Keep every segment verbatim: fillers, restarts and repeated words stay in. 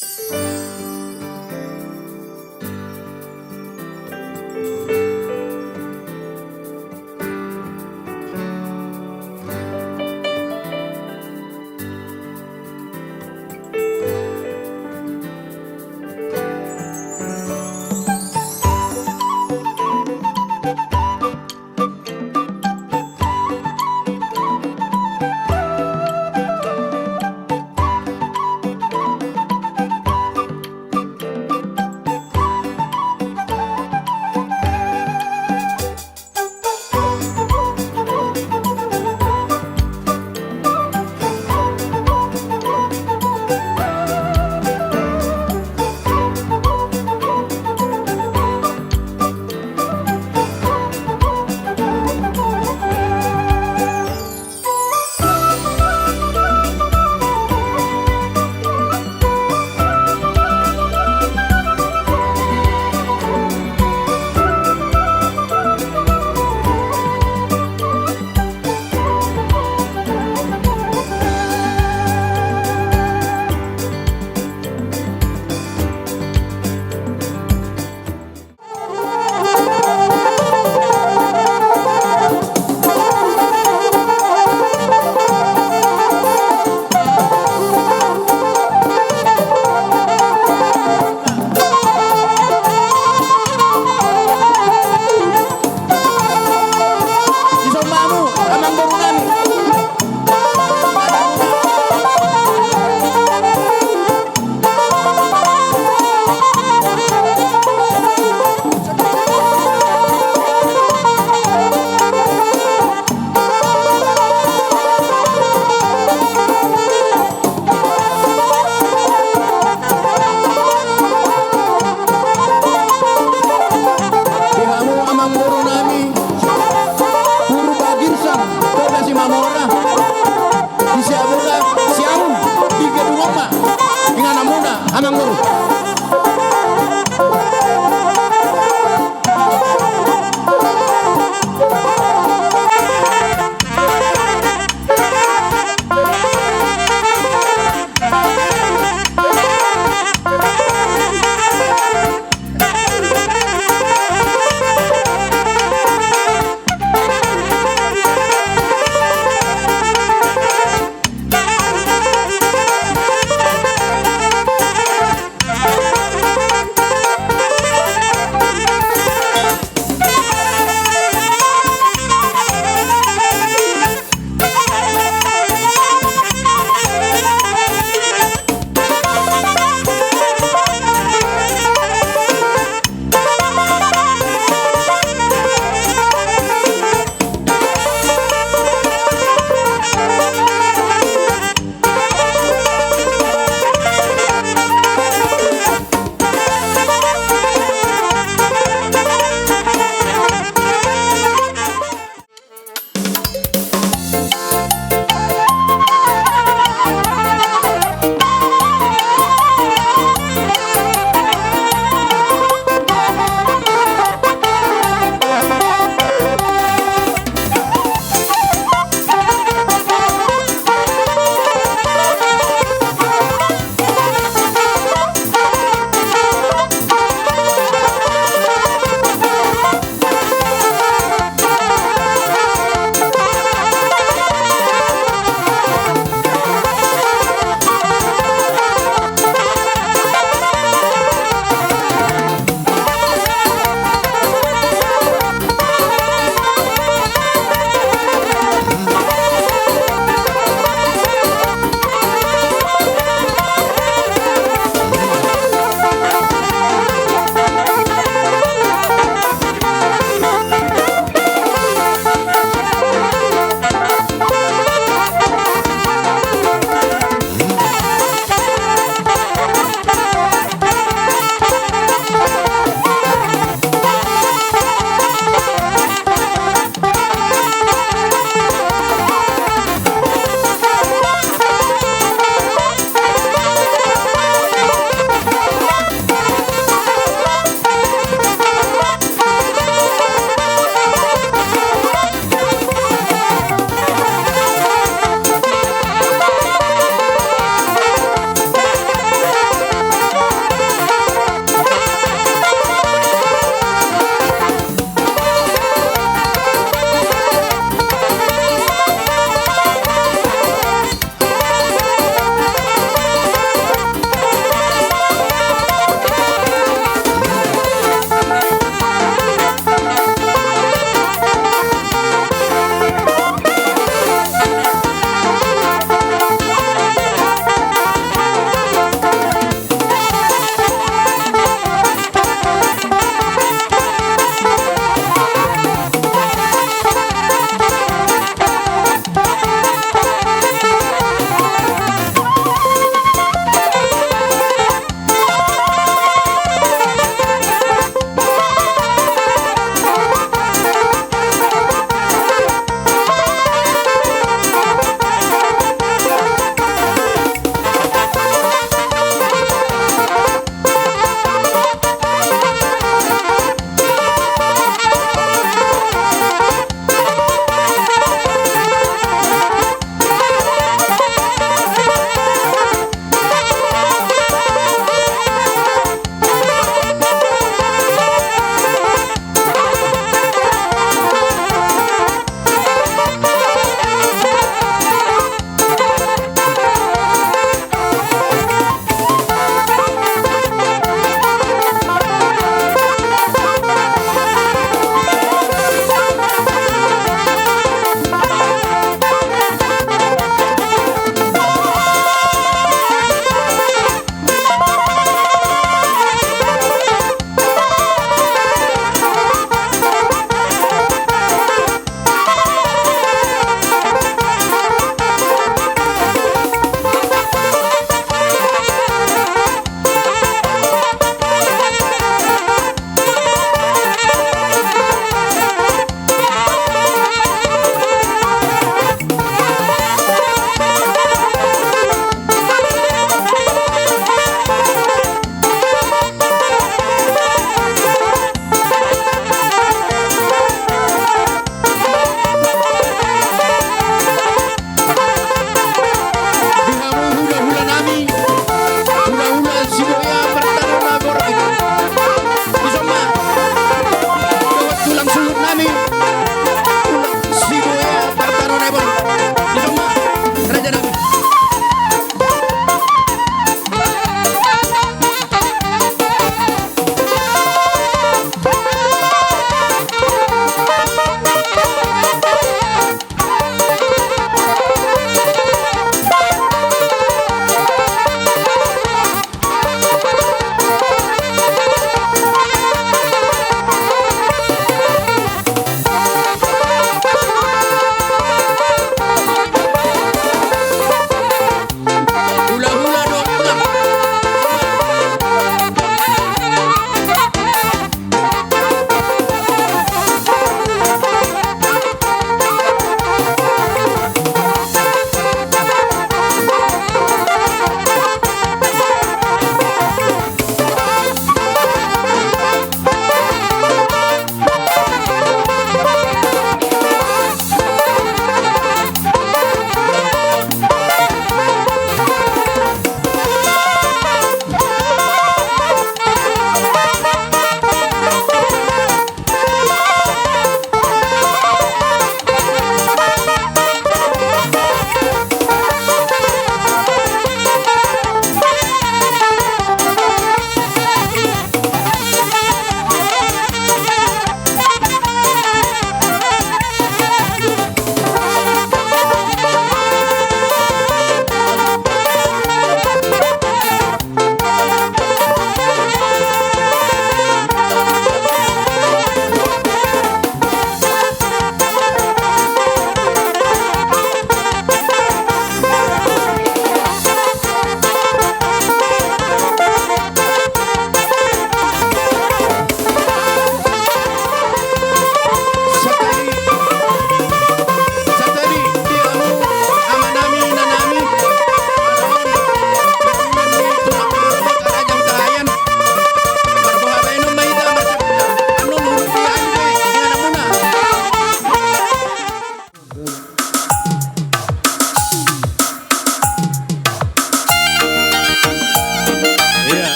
Dison ma hamu, amangboru nami. Di hamu amangboru nami, Purba Girsang, Toga Simamora. Di Siabuka, Siamun, di gedung oma, ingananmuna, amangboru.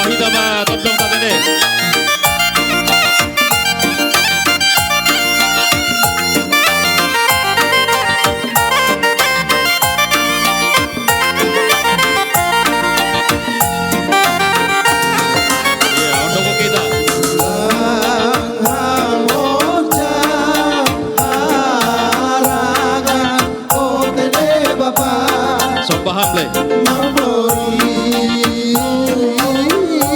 Hita ma tondong tadi ne. Iya, untuk kita. Somba hamu, le.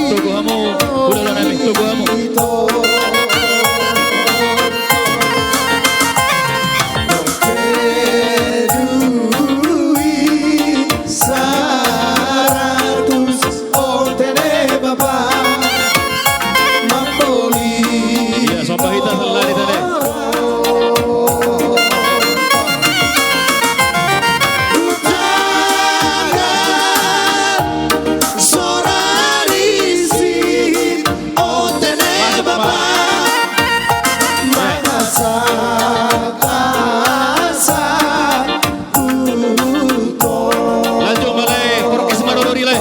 Togu hamu, udah lah, nami, togu hamu. Iya, somba hita sallari tadi. Lanjut, mulai, korkis marorori, le.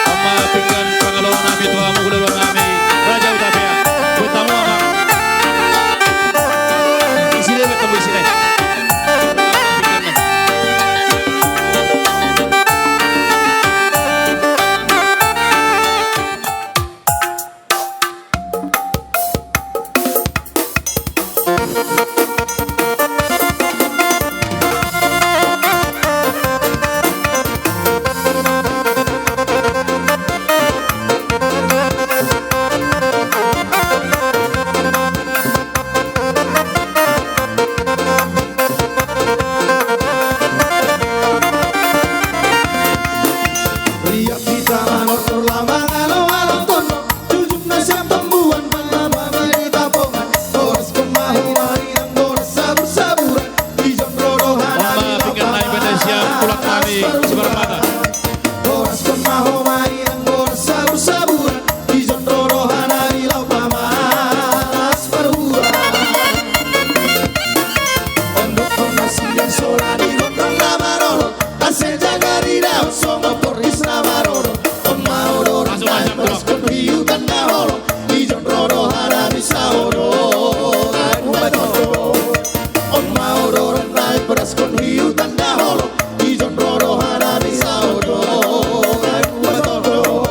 Ama pinggan pangaloan nami tu hamu hulahula nami, Raja Hutapea. Buat tamu, ama. Isi deh, buat tamu, isi deh. Riap hita manortor, lamang aloalo tondong, jujung na siap tombuan, bala baba di tapongan, horas ma ho marinang, horas sabur-saburan, ijon ro roha nami, laho pamalas parhura. Horas ma ho marinang, horas sabur-saburan, ijon ro roha nami, laho pamalas parhura. Ondok on na sian sora di gondang na marorot, asa jaga di daon songon porlis na marorot. On ma odoran nami, horaskon hiu tanda holong, ijon ro roha nami, saodoran hubatondong. On ma odoran nami, horaskon hiu tanda holong, ijon ro roha nami, saodoran hubatondong.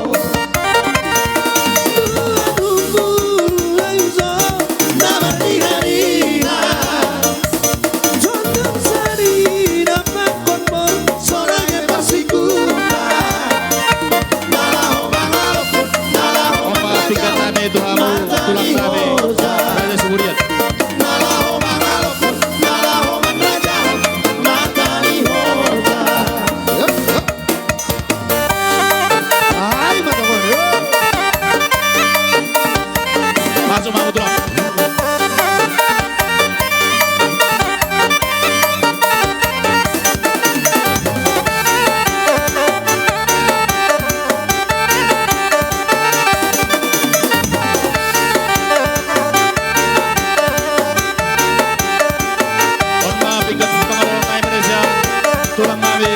Opa, tingkat nami tu hamu, tulang nami, Raja Siburian. Ai, mantap, bro. Masuk, masuk, tulang. On ma pinggan pangaloan nami, Malaysia, tulang nami,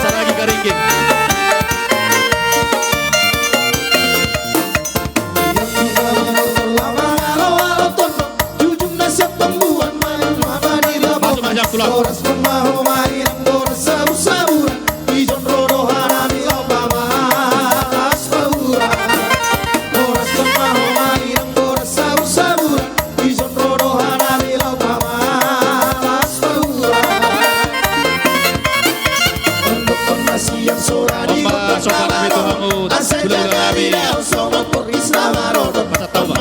Saragi Karingging. Masuk, masuk, tulang. Opa, sopa nami tu hamu, hulahula nami. Masa tau, Pak.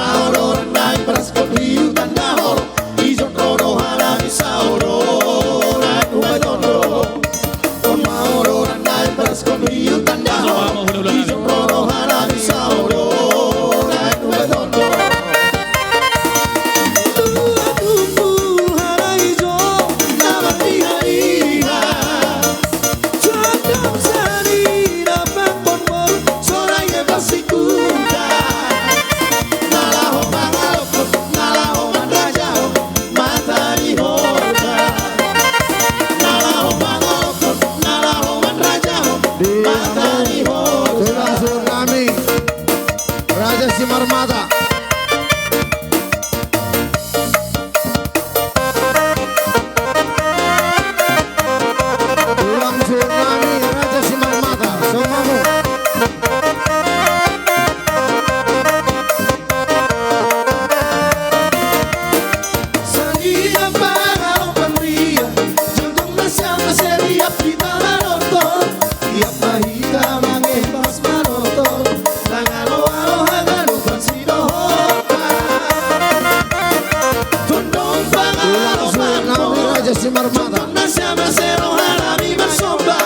Esi marmata. Nasa masero halami marsomba.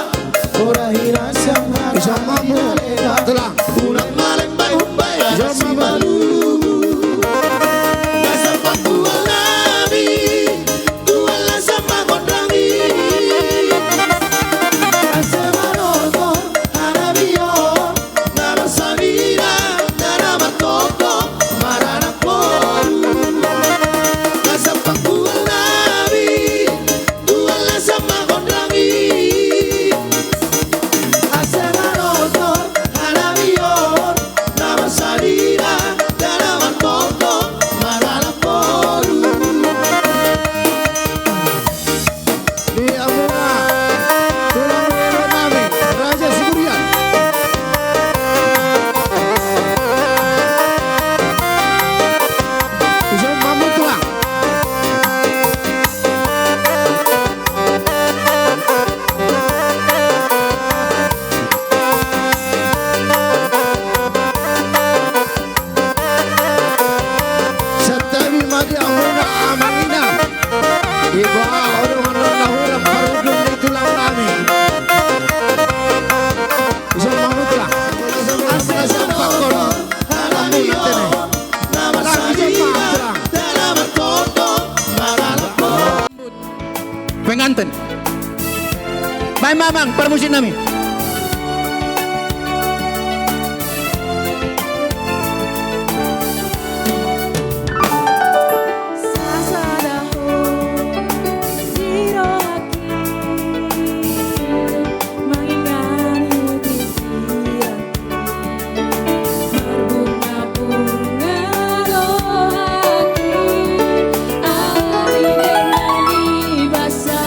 Ora hina siang. Isombamu. Tulang. Ulang malem bai humbai. Isombamu. Nasa pangkual nami. Tuala sama gondrangi. Asa manortor. Halami on. Na marsalira. Na martoto. Maranak boru. Nasa pangkual nami. Tuala sama gondrangi. Asa manortor. Halami on. Na marsalira. Na martoto. Maranak boru. Di amuna tulang ni roha nami, Raja Siburian. Isombamu tulang. Santabi ma di amuna amang inang. Iba odong annon na hurang parujung ni tulang nami. Isombamu tulang. Asa na sampakon. Amuna tene. Lagi jompa tulang. Penganten. Baen ma amang parmusik nami. Sasada ho di rohangki, mangingani di pikiranki. Marbunga-bunga rohangki, ari dengan di basa.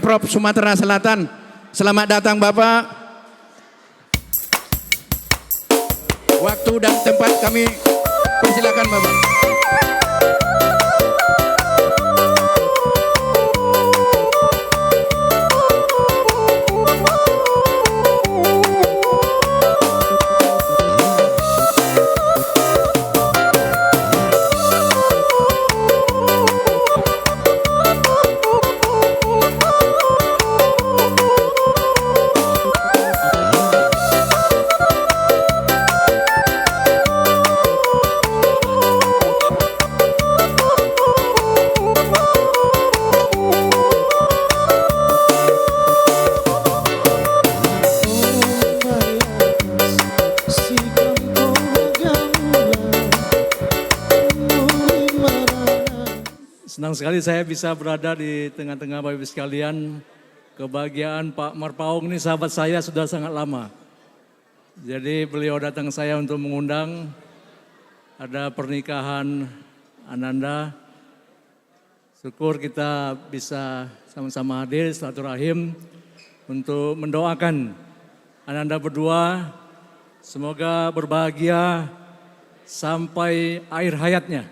Pemprov Sumatera Selatan. Selamat datang, Bapak. Waktu dan tempat kami persilakan, Bapak. Senang sekali saya bisa berada di tengah-tengah Bapak Ibu sekalian. Kebahagiaan Pak Marpaung ini sahabat saya sudah sangat lama. Jadi beliau datang saya untuk mengundang ada pernikahan Ananda. Syukur kita bisa sama-sama hadir silaturahim untuk mendoakan Ananda berdua, semoga berbahagia sampai akhir hayatnya.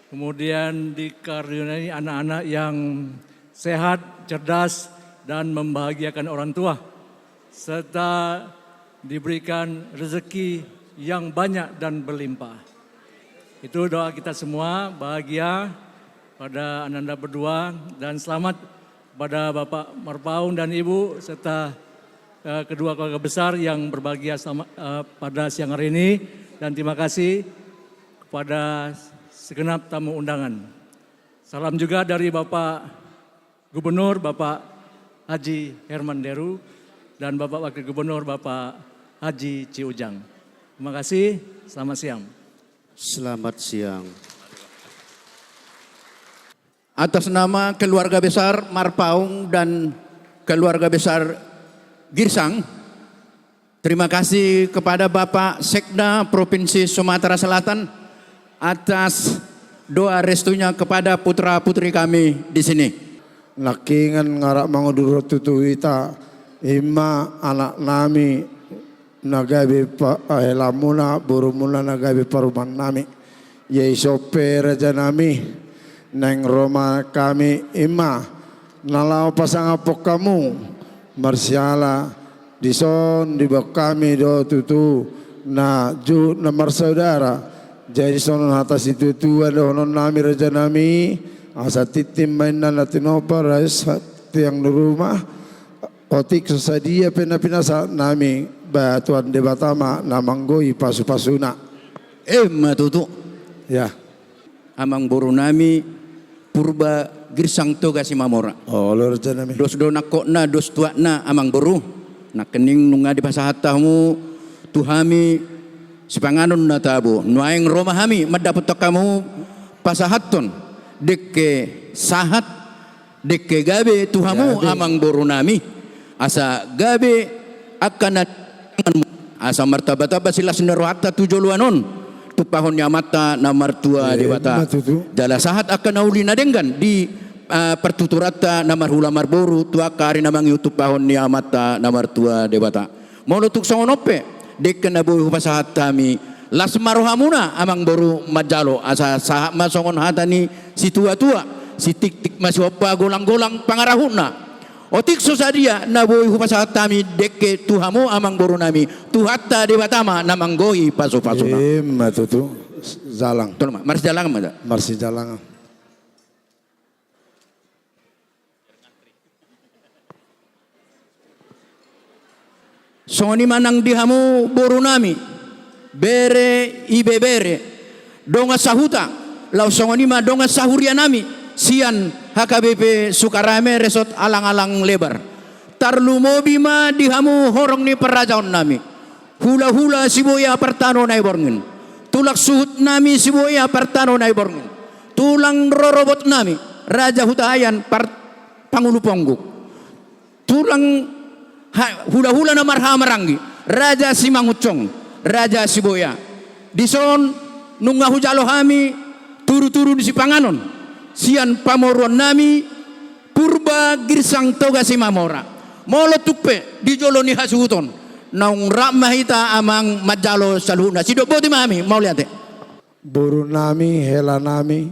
Kemudian dikaruniai anak-anak yang sehat, cerdas, dan membahagiakan orang tua, serta diberikan rezeki yang banyak dan berlimpah. Itu doa kita semua, bahagia pada Ananda berdua, dan selamat pada Bapak Marpaung dan Ibu, serta, eh, kedua keluarga besar yang berbahagia selama, eh, pada siang hari ini. Dan terima kasih kepada segenap tamu undangan. Salam juga dari Bapak Gubernur, Bapak Haji Herman Deru, dan Bapak Wakil Gubernur, Bapak Haji Ciujang. Terima kasih, selamat siang. Selamat siang. Atas nama keluarga besar Marpaung dan keluarga besar Girsang, terima kasih kepada Bapak Sekda Provinsi Sumatera Selatan atas doa restunya kepada putra-putri kami di sini. Nangkingan nga rap mangudurhon tutu hita, ima anak nami na gabe pa-, eh, helamuna, borumuna na gabe parumaen nami. Ia ison pe raja nami, naeng ro ma hami ima na laho pasangaphon hamu, marsiala dison diboan hami do tutu na juhut na marsaudara. Jadi songon hata situatua dohonon nami raja nami, asa tintin ma inna na tinopa, rasa tiang ni ruma, otik so sadia pe na pinasahat nami, ba Tuhan Debata ma na manggohi pasupasuna. Ima tutu. Ya. Amangboru nami Purba Girsang Toga Simamora. Olo raja nami. Dos do nangkokna, dos tuatna amangboru. Nangkining nunga dipasahat hamu tu hami sipanganon na tabo. Nuaeng ro ma hami mandapothon hamu pasahathon dengke sahat, dengke gabe tu hamu, gabe, amangboru nami. Asa gabe angka na, asa martambatamba silas ni rohanta tu joloan on, tumpahon ni Amanta na martua, eh, Debata. Ima tutu. Jala sahat angka na uli na denggan di, ah, partuturanta na marhula marboru tu angka ari na mangihut, tumpahon ni Amanta na martua Debata. Molo tung songon on pe dengke na boi hupasahat hami, las ma rohamuna amangboru manjalo, asa sahat ma songon hata ni situatua, sitiktik ma sihompa, golanggolang pangarahutna. Otik so sadia na boi hupasahat hami dengke tu hamu amangboru nami, Tuhanta Debata ma na manggohi pasupasuna. Ima tutu. Jalang. Tolu ma, marsijalangan ma da. Marsijalangan. Songon i ma nang di hamu boru nami, bere, ibebere, dongan sahuta, laos songon i ma dongan sahuria nami sian H K B P Sukarame Resort Alang-alang Lebar. Tarlumobi ma di hamu horong ni parrajaon nami, hulahula Siboya Partano Naiborngin, tulang suhut nami Siboya Partano Naiborngin, tulang rorobot nami Raja Hutahaean par-, Pangulu Ponggok, tulang ha-, hulahula na marhahamaranggi, Raja Simangunsong, Raja Siboya. Dison nunga hujalo hami turuturu ni sipanganon sian pamoruon nami, Purba Girsang Toga Simamora. Molo tung pe di jolo ni hasuhuton, naung rap ma hita amang manjalo saluhutna. Sidok boti ma hami, mauliate. Boru nami, hela nami,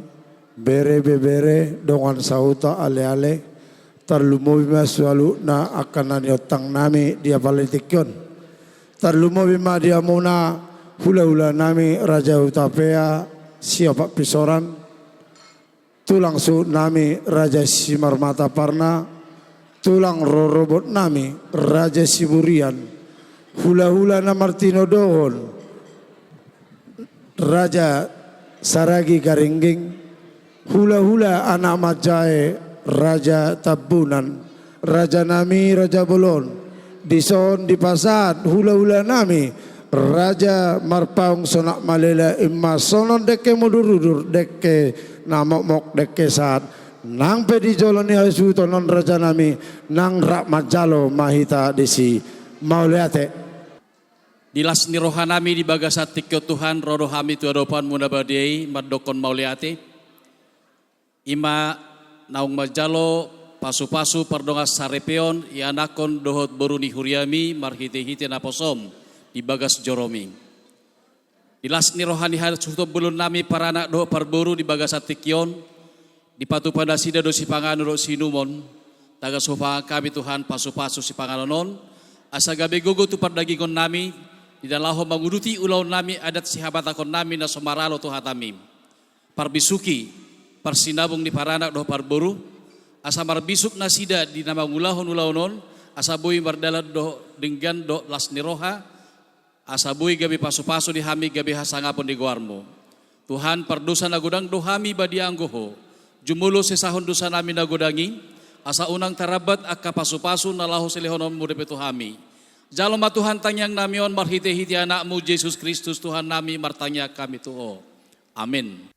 bere, bebere, dongan sahuta, ale-ale, tarlumobi ma saluhutna angka na niontang nami di apala di tingki on. Tarlumobi ma di hamuna hula-hula nami Raja Hutapea Siopat Pisoran, tulang suhut nami Raja Simarmata Parna, tulang rorobot nami Raja Siburian, hula-hula na martinodohon Raja Saragi Garingging, hula-hula anak manjae Raja Tambunan, raja nami Raja Bolon, dison dipasahat hula-hula nami Raja Marpaung Sonak Malela, ima songon dengke mudur-udur, dengke na mokmok, dengke sahat, nang pe di jolo ni hasuhuton on raja nami, nang rap manjalo ma hita disi. Mauliate. Di las ni roha nami di bagasan tingki on Tuhan, ro do hami tu adopanmu na badia i mandokkon mauliate. Ima naung manjalo pasu-pasu pardongan saripeon ianakhon dohot boru ni huriami marhite-hite naposom di bagas joromi. Di las ni roha ni hasuhuton bolon nami paranak dohot parboru di bagasan tingki on, dipatupa nasida do sipanganon dohot siinumon, tagas hupasahat hami Tuhan pasu-pasu sipanganon on, asa gabe gogo tu pardagingon nami, di na laho manguduti ulaon nami adat sihabatahon nami na so maralo tu hatami. Parbisuhi parsinabung ni paranak dohot parboru, asa marbisuk nasida di na mangulahon ulaon on, asa boi mardalan dohot denggan dohot las ni roha, asa boi gabe pasu-pasu di hami gabe hasangapon di goarmu. Tuhan, pardosa na godang do hami badia anggo Ho. Jumolo sesahon dosa nami na godang i, asa unang tarambat angka pasu-pasu na laho silehononmu dope tu hami. Jalo ma Tuhan tangiang nami on marhite-hite Anakmu Jesus Kristus Tuhan nami, martangiang hami tu Ho. Amin.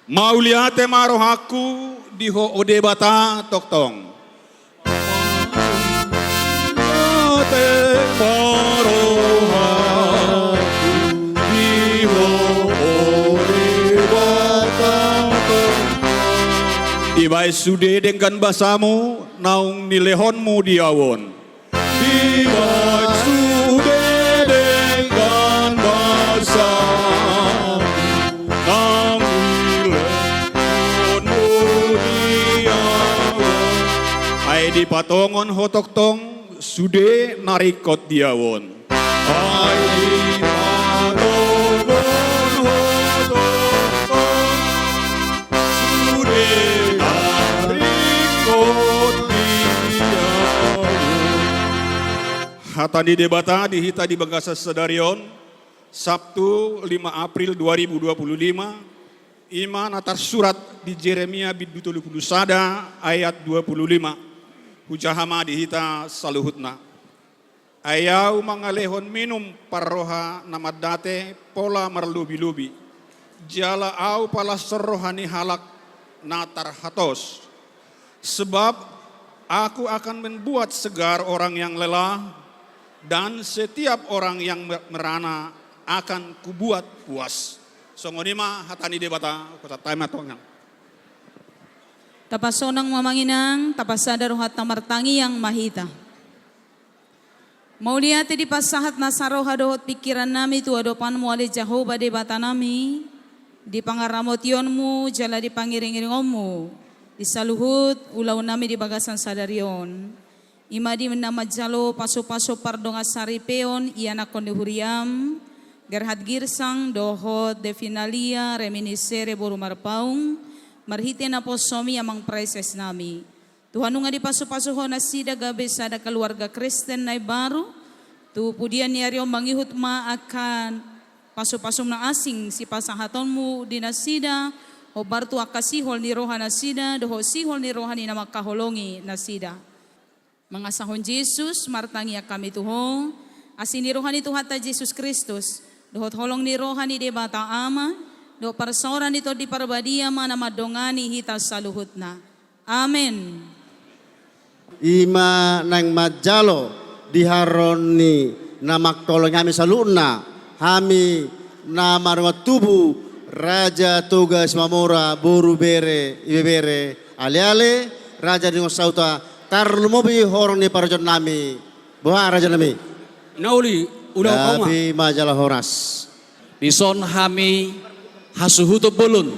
Mauliate ma rohangku di Ho, o Debata, tongtong. Mauliate ma rohangku di Ho, o Debata, tongtong. Dibahen sude denggan basamu naung nilehonmu di ahu on. Dibahen sude denggan basamu naung nilehonmu di ahu on. Ai dipatongon Ho tongtong sude na ringkot di ahu on. Ai dipatongon Ho tongtong sude na ringkot di ahu on. Hata ni Debata di hita di bagasan sadari on, Sabtu, lima April dua ribu dua puluh lima, i ma na tarsurat di Jeremia bindu tolu pulu sada ayat dua pulu lima. Hujaha ma di hita saluhutna. Ai ahu mangalehon minum parroha na mandate pola marlobi-lobi, jala ahu palashon roha ni halak na tarhatos. Sebab Aku akan membuat segar orang yang lelah, dan setiap orang yang me-, merana akan Kubuat puas. Songon i ma hata ni Debata, hupasahat hami ma tu Ho, Inang. Tapasonang ma, Amang Inang, tapasada rohanta, martangiang ma hita. Mauliate dipasahat nasa roha dohot pingkirannami tu adopanmu, ale Jahowa Debatanami, di pangaramotionmu jala di pangiring-iringonmu di saluhut ulaonnami di bagasan sadari on. I ma di na manjalo pasu-pasu pardongansaripeon ianakhon ni huriam, Gerhard Girsang dohot Devinalia Reminiscere boru Marpaung, marhite naposomi Amang Praesesnami. Tuhan, nunga dipasu-pasu Ho nasida gabe sada keluarga Kristen na imbaru. Tu pudian ni ari on mangihut ma angka pasu-pasum na asing sipasahatonmu di nasida, hombar tu angka sihol ni roha nasida dohot sihol ni roha ni na mangkaholongi nasida. Mangasahon Jesus, martangiang hami tu Ho, asi ni roha ni Tuhanta Jesus Kristus, dohot holong ni roha ni Debata Ama, dohot parsaoran ni Tondi Parbadia ma na mandongani hita saluhutna. Amen. I ma naeng manjalo di haroro ni na mangkaholongi hami saluhutna, hami na mardongan tubu, Raja Toga Simamora, boru, bere, ibebere, ale-ale, raja ni dongan sahuta, tarlumobi horong ni parajonnami. Boha, rajanami? Na uli, ulaon hamu ma. Gabe ma jala horas. Dison hami hasuhuton bolon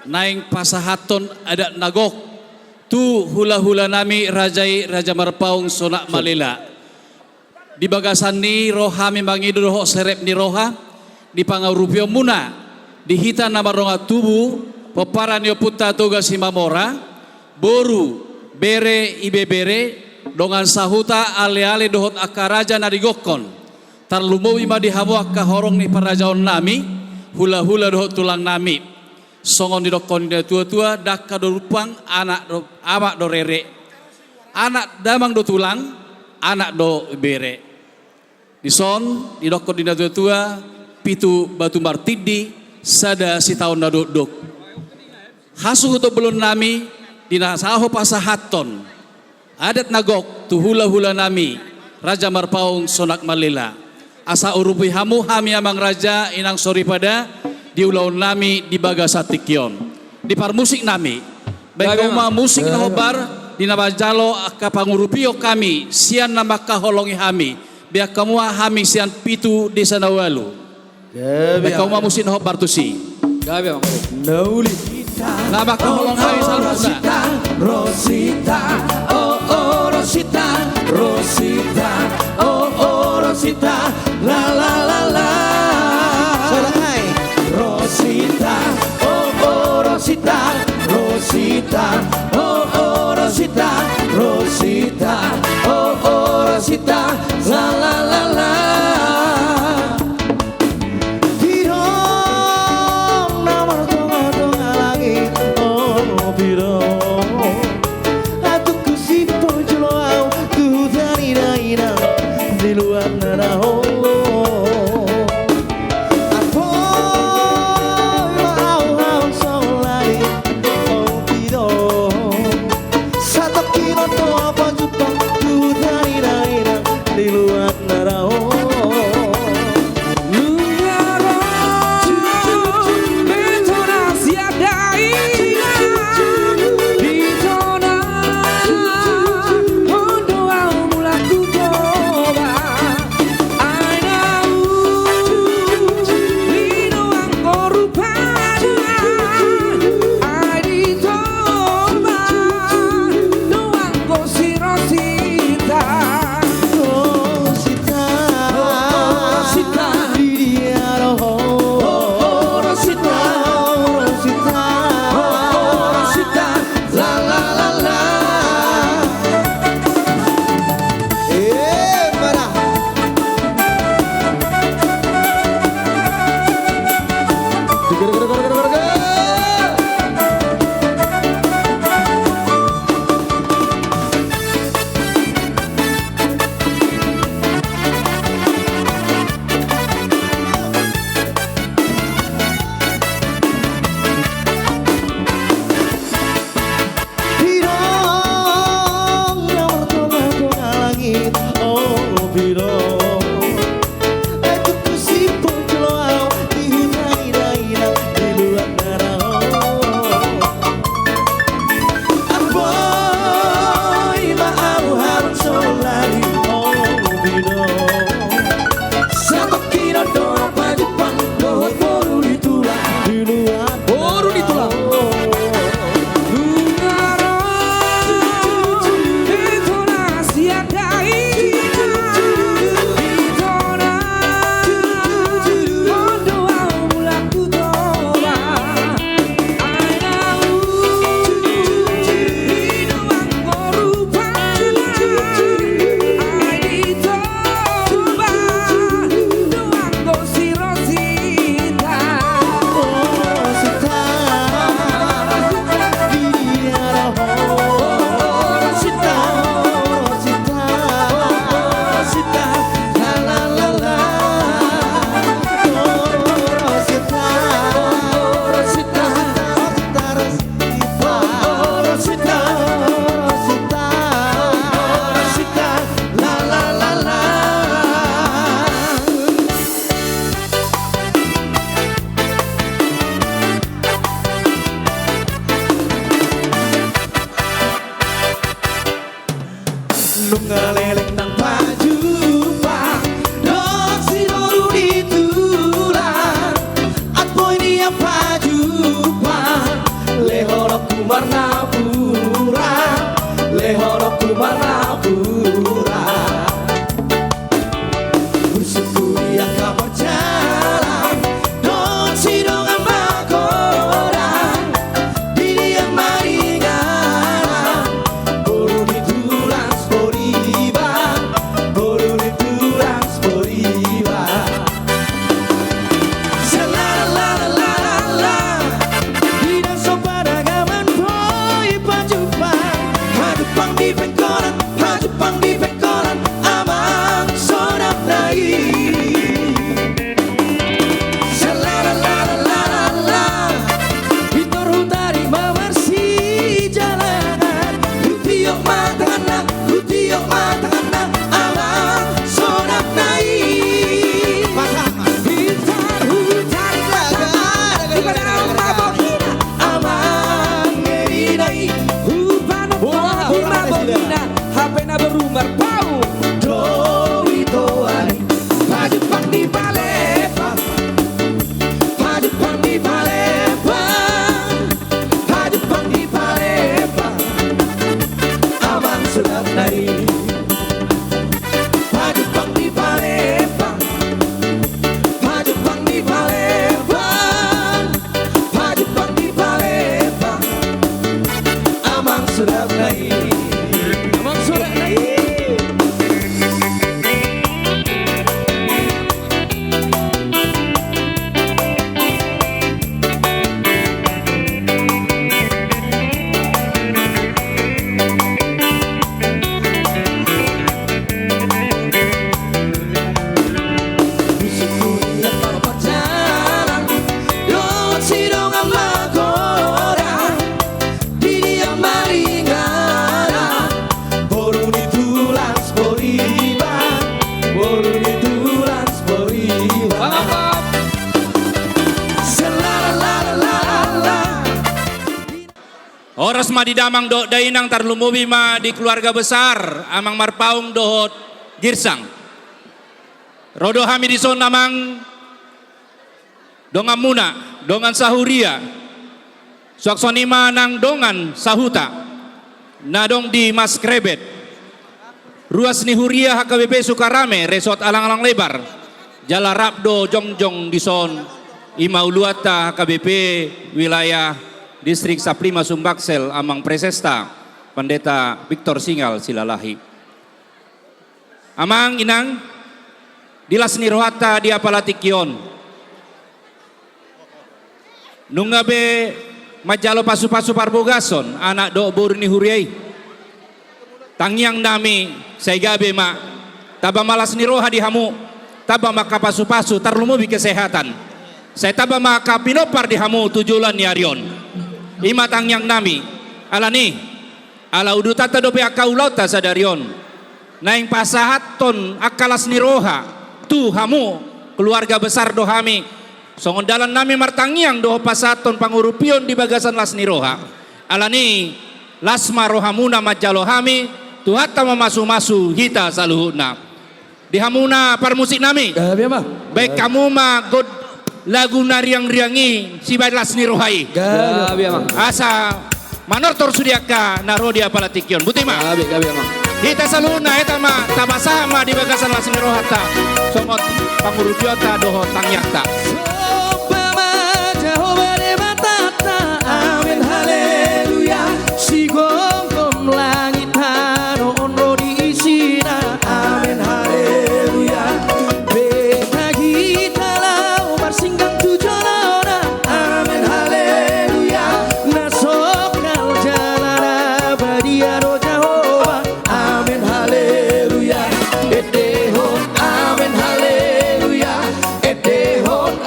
naeng pasahathon adat na gok tu hula-hulanami raja i, Raja Marpaung Sonak Malela. Di bagasan ni ro hami mangido dohot serep ni roha di pangurupion muna di hita na mardongan tubu, pomparan ni ompunta Toga Simamora, boru, bere, ibebere, dongan sahuta, ale-ale dohot angka raja na digokhon. Tarlumobi ma di hamu angka horong ni parajaonnami, hula-hula dohot tulangnami. Songon didokhon ni natua-tua, dangka do rumpang, anak do, amak do rere. Anak damang do tulang, anak do bere. Dison didokhon di natua-tua, pitu batu martindi, sada sitaon na dokdok. Hasuhuton bolonnami di na saho pasahathon adat na gok tu hula-hulanami Raja Marpaung Sonak Malela. Asa urupi hamu hami, amang raja, inang soripada, di ulaonnami di bagasan tingki on. Di parmusiknami, baen hamu ma musik na hombar di na manjalo angka pangurupion hami sian na mangkaholongi hami. Baen hamu ma hami sian pitu desa na ualu. Gabe. Baen hamu ma musik na hombar tusi. Gabe, Amang. Na uli. Na mangkaholongi hami saluhutna. Rosita, Rosita, oh, oh, Rosita, Rosita, oh, oh, Rosita, la, la, la, la. Sada, hai. Rosita, oh, oh, Rosita, Rosita, oh, oh, Rosita, Rosita, oh, oh, Rosita, la, la, la, la. Pidong na martonga-tonga langit, oh, pidong. Hatungku sipojolo au tu huta ni dainang, di luat na daong. Horas ma di damang dohot dainang, tarlumobi ma di keluarga besar Amang Marpaung dohot Girsang. Ro do hami dison, Amang, donganmuna, dongan sahuria, suang songon i ma nang dongan sahuta na adong di Mas Krebet, ruas ni huria H K B P Sukarame, Resort Alang-alang Lebar, jala rap do jongjong dison i ma uluanta H K B P wilayah Distrik Sablima Sumbaksel, Amang Presesta Pandeta Victor Singal Silalahi. Amang, inang, di las ni rohanta di apala tingki on, nunga be manjalo pasu-pasu parbagason anak dohot boru ni huria i. Tangiang nami, sai gabe ma, tamba ma las ni roha di hamu, tamba ma angka pasu-pasu, tarlumobi kesehatan. Sai tamba ma angka pinompar di hamu tu joloan ni ari on. I ma tangiang nami. Alani, ala udutanta dope angka ulaonta sadari on, naeng pasahathon angka las ni roha tu hamu, keluarga besar do hami. Songon dalan nami martangiang dohot pasahathon pangurupion di bagasan las ni roha. Alani, las ma rohamuna manjalo hami, Tuhanta mamasu-masu hita saluhutna. Di hamuna parmusik nami. Gabe, Amang. Baen hamu ma god lagu na riang-riang i sibaen las ni roha i. Gabe, Amang. Asa manortor sude angka na ro di apala tingki on. Boti ma. Gabe, gabe, Amang. Hita saluhutna, hita ma, tapasahat ma di bagasan las ni rohanta songon pangurupionta dohot tangiangta. Somba ma Jahowa Debatanta, amen haleluya. Sigomgom langit tano on ro di isina, amen haleluya. Betagita laho marsinggang tu jolona, amen haleluya. Na songkal jala na badia do Jahowa, amen haleluya. Endehon amen haleluya, endehon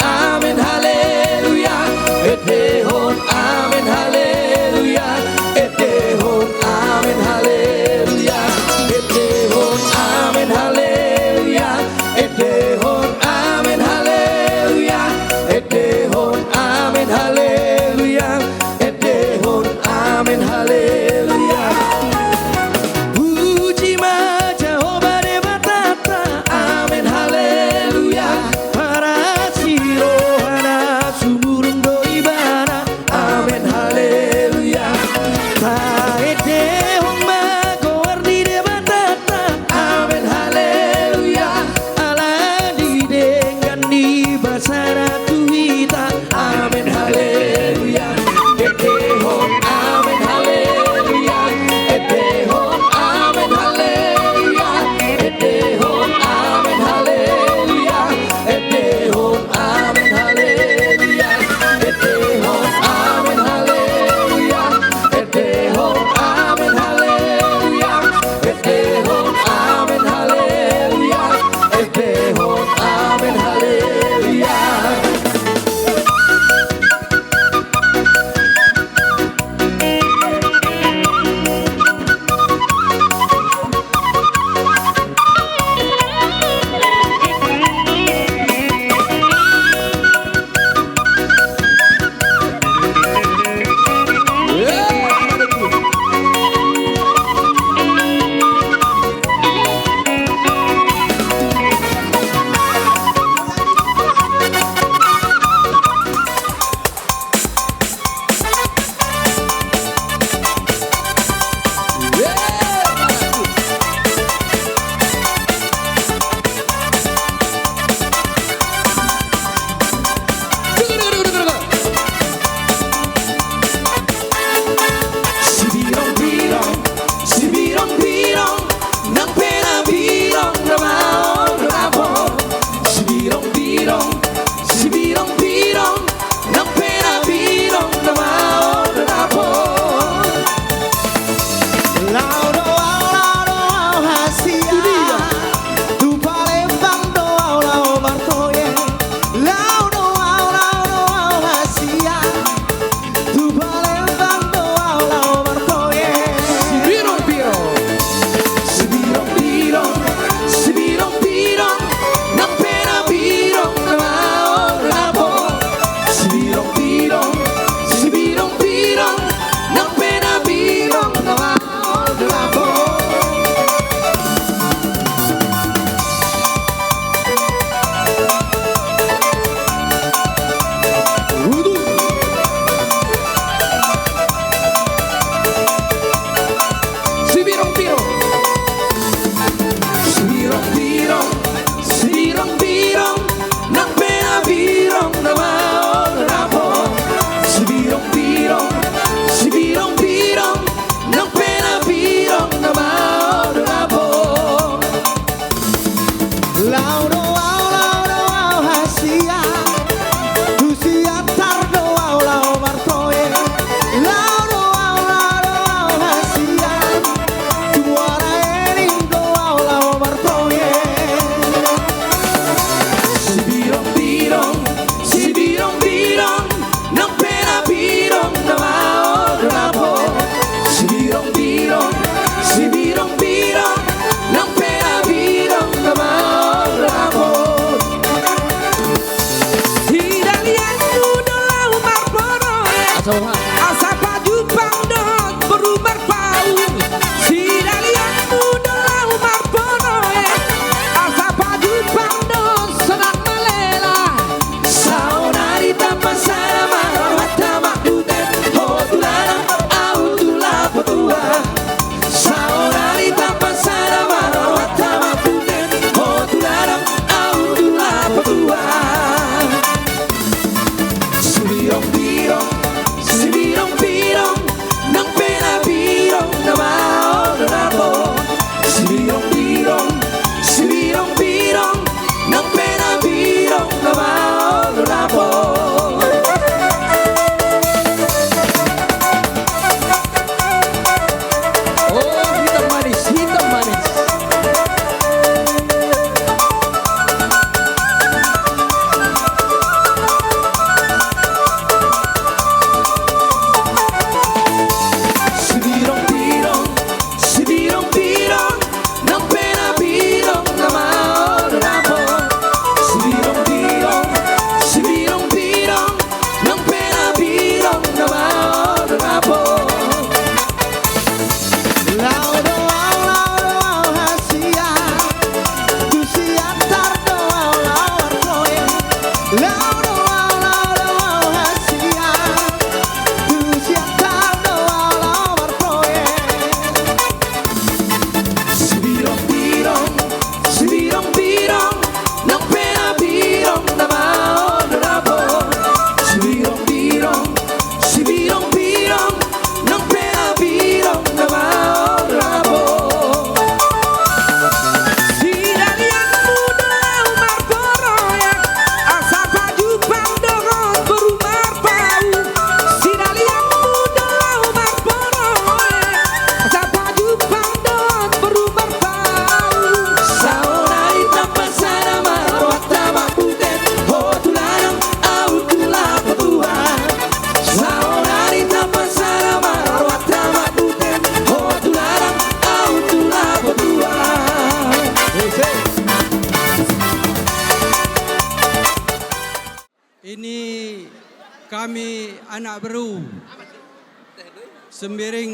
Sibirong na maol lapo. Sibirong, birong, sibirong, birong. Nang pe na birong na maol lapo. Laho do au, laho do au hasian. Tu Siantar do au laho marproyek. Laho do au, laho do au hasian. Tu Muara Enim do au laho marproyek. Sibirong, birong, sibirong, birong. Nang pe na birong na maol lapo. Sibirong, birong, sibirong, birong. Nang pe na birong na maol lapo. Sidalianmu do laho marproyek. Asa pajumpang dohot boru Marpaung. Sidalianmu do laho marproyek. Asa pajumpang dohot sonang malela. Saonari tampang sada ma rohanta mambute ho tu ladang, ahu tu lapo tua. Saonari tampang sada ma rohanta mambute ho tu ladang, ahu tu lapo tua. Sibirong, birong, sibirong, birong. Nang pe na birong na maol lapo. Sibirong, birong, sibirong, birong. Nang pe na birong na maol lapo. Oh, hitam manis, hitam manis. Sibirong, birong, sibirong, birong. Nang pe na birong na maol lapo. Sibirong, birong, sibirong, birong. Nang pe na birong na maol lapo. Laho do au, laho do au hasian. Tu Siantar do au laho marproyek. Laho do au, laho do au hasian. Tu Siantar do au laho marproyek. Sibirong, birong, sibirong, birong. Nang pe na birong na maol lapo. Sibirong, birong, sibirong, birong. Nang pe na birong na maol lapo. Sidalianmu do laho marproyek. Asa pajumpang dohot boru Marpaung. Sidalianmu do laho marproyek. Asa pajumpang dohot boru Marpaung. Saonari tampang sada ma rohanta mambute ho tu ladang, ahu tu lapo tua. Saonari tampang sada ma rohanta mambute ho tu ladang, ahu tu lapo tua. Ini kami anak beru Sembiring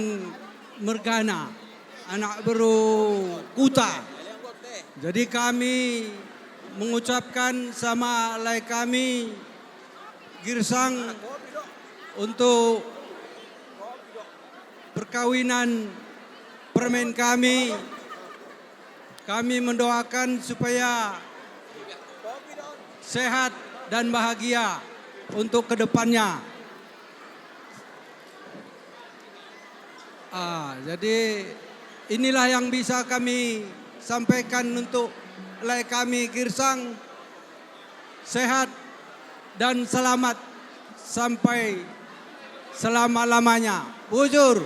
mergana, anak beru Kuta. Jadi kami mengucapkan sama lae kami Girsang untuk perkawinan permaen kami. Kami mendoakan supaya sehat dan bahagia untuk kedepannya. Ah, jadi inilah yang bisa kami sampaikan untuk lae kami Girsang. Sehat dan selamat sampai selama-lamanya. Bujur.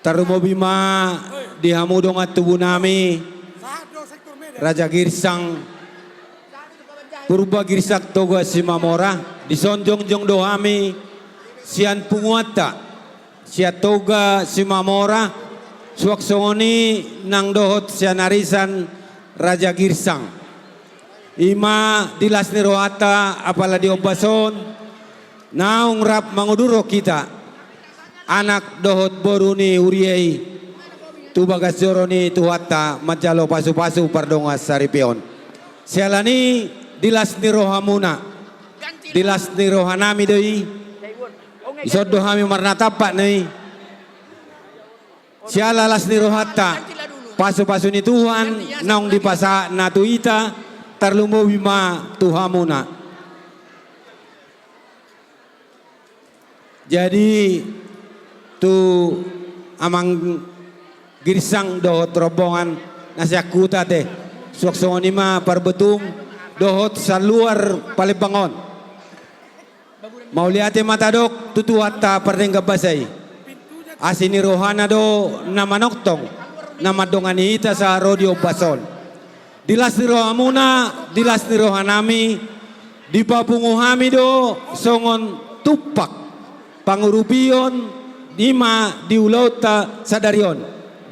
Tarlumobi ma di hamu dongan tubu nami, Raja Girsang, Purba Girsang Toga Simamora. Dison jongjong do hami sian punguanta, sian Toga Simamora, suang songon i nang dohot sian arisan Raja Girsang. I ma di las ni rohanta apala di ombas on, naung rap mangudurhon hita, anak dohot boru ni huria i, tu bagas joro ni Tuhanta manjalo pasupasu pardongan saripeon. Siala ni i, di las ni rohamuna, di las ni rohanami do i, dison do hami marnatampak na i. Siala las ni rohanta, pasupasu ni Tuhan naung dipasahatna tu hita, tarlumobi ma tu hamuna. Jadi, tu Amang Girsang dohot rombongan na sian huta te, suang songon i ma parbotung dohot saluar Palembang on. Mauliate ma tadok tu Tuhanta pardenggan basa i. Asi ni rohana do na manongtong, na mandongani hita sahat ro di ombas on. Di las ni rohamuna, di las ni rohanami, dipapungu hami do songon tumpak pangurupion i ma di ulaonta sadari on,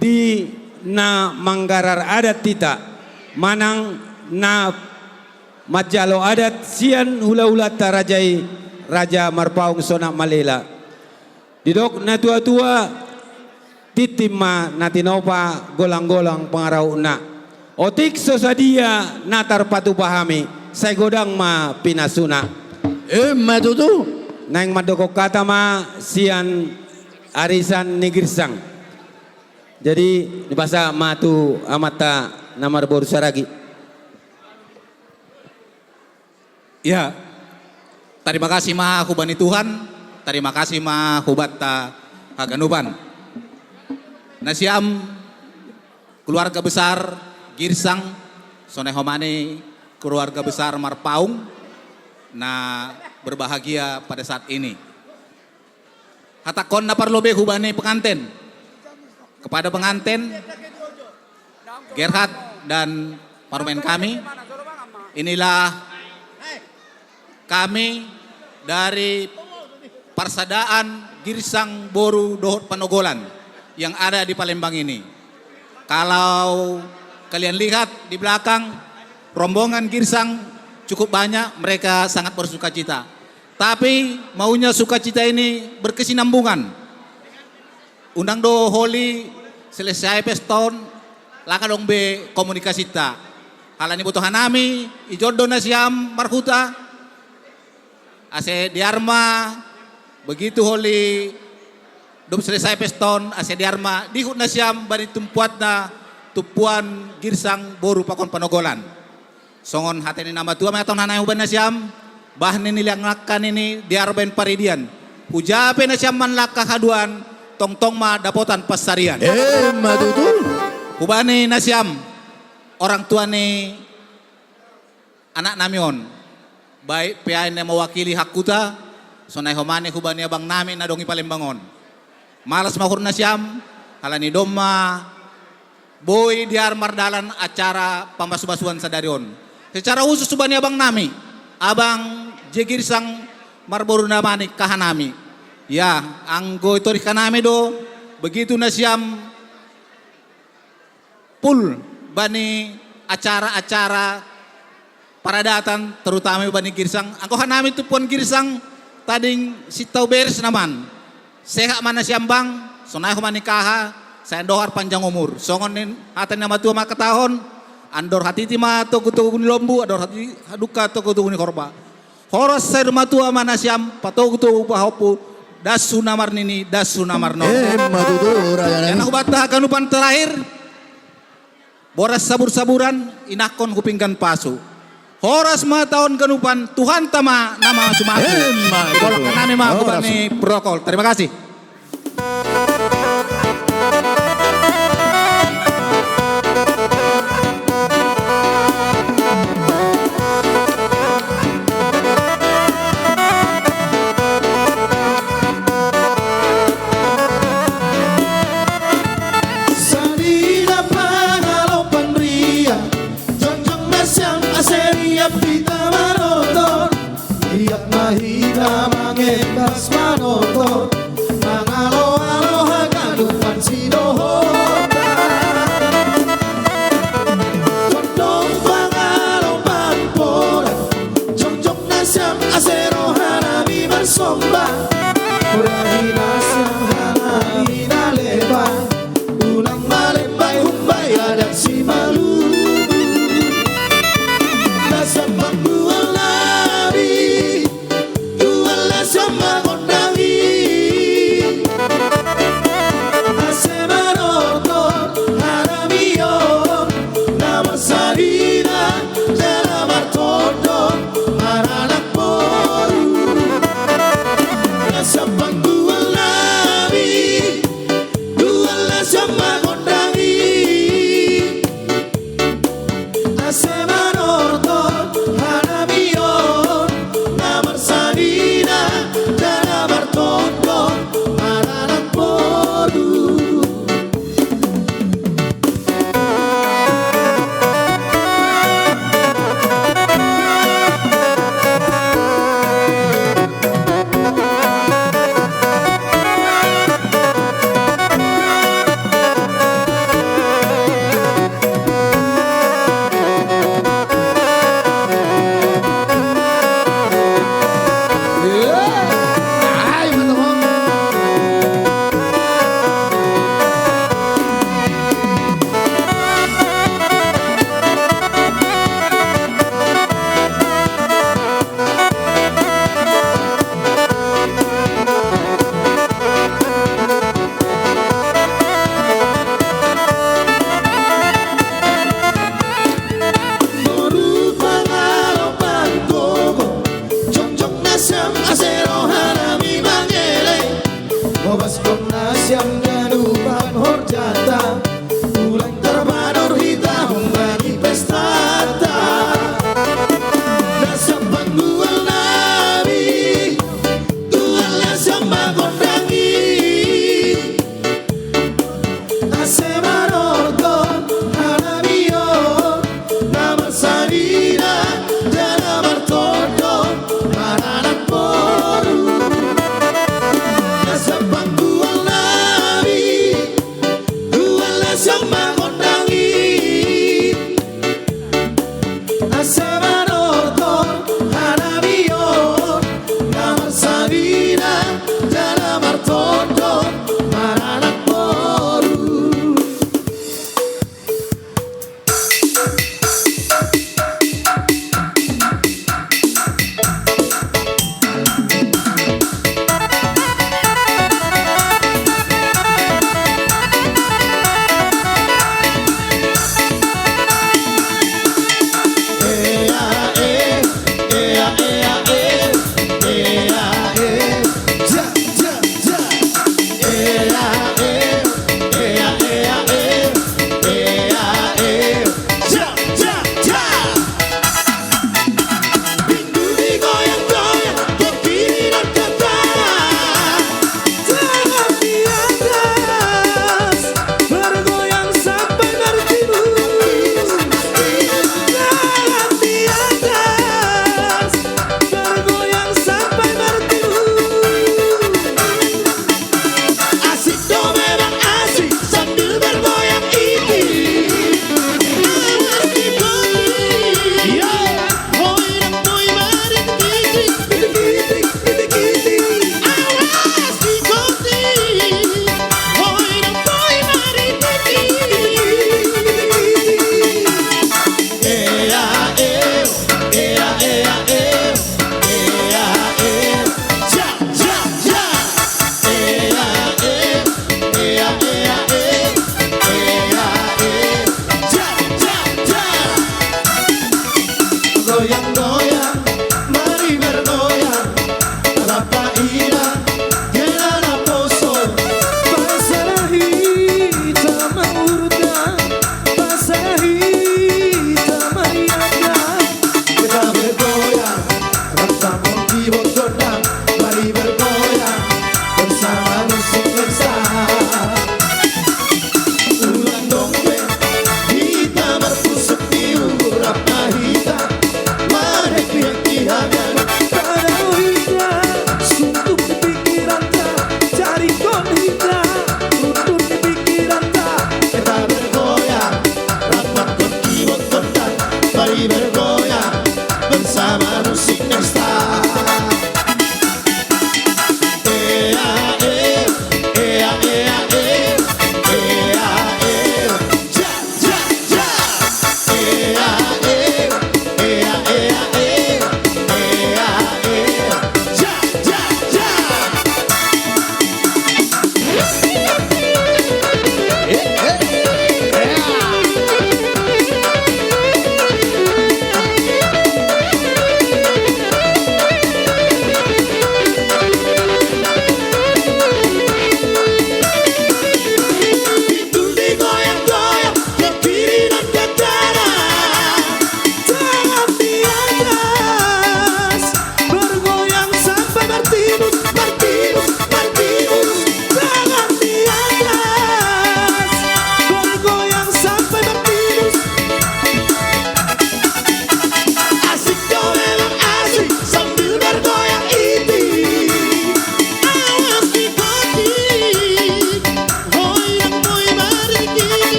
di na manggarar adat hita, manang na manjalo adat sian hulahulanta raja i, Raja Marpaung Sonak Malela. Didok natuatua, tintin ma na tinopa, golanggolang pangarahutna. Otik so sadia na tarpatupa hami, sai godang ma pinasuna. Emma tutu. Naeng mandok hata ma sian arisan ni Girsang. Jadi, dipasahat ma tu amanta na marboru Saragi. Ya. Tarima kasih ma hubani Tuhan, tarima kasih ma hubanta haganupan. Nasiam keluarga besar Girsang, sonai homa ni keluarga besar Marpaung na berbahagia pada saat ini. Hatangkon na parlobei hubani penganten. Kepada penganten, Gerhard dan parumaen kami, inilah kami dari Parsadaan Girsang Boru dohot Panogolan yang ada di Palembang ini. Kalau kalian lihat di belakang, rombongan Girsang cukup banyak, mereka sangat bersukacita. Tapi maunya sukacita ini berkesinambungan. Unang do holi selesai pesta on, lang adong be komunikasinta. Halani botohan nami, ijon do nasiam marhuta, ase dear ma, begitu holi dob selesai pesta on, ase dear ma diihut nasiam bani tumpuanna, tumpuan Girsang Boru pakon Panogolan. Songon hata ni na matua ma i hatahononnami hubani nasiam, bah ni nilangkani ni dear baen paridian. Hujaha pe nasiam manlangka haduan, tongtong ma dapotan pansarian. Emma tutu. Hubani nasiam, orang tua ni anaknami on, baik pe aek na mewakili hangkuta, sonai homa ni hubani abangnami na adong i Palembang on. Malas ma uhur nasiam, halani domma boi dear mardalan acara pamasumasuon sadari on. Secara khusus hubani abangnami, Abang J. Girsang marboru na manik hahanami. Ya, anggo itoding hanami do, begitu nasiam full bani acara-acara paradatan, terutama bani Girsang. Anggo hanami tumpuan Girsang, tading sintau beres nama. Sehat ma nasiam bang, sonai homa ni haha, sai andohar panjang umur. Songon ni hata ni na matua mangkatahon, andor hatiti ma togutogu ni lombu, andor hati-, hadungka togutogu ni horba. Horas saur matua ma nasiam, patogutogu pahompu, dasu na marnini, dasu na marnono. Emma tutu, raja nami. Hubanta haganupan terakhir, boras sabur-saburan, inangkon hu pinggan pasu. Horas ma taon ganupan, Tuhanta ma na mamasumasu. Emma tutu. Bolak nami ma hubani prokol. Terima kasih.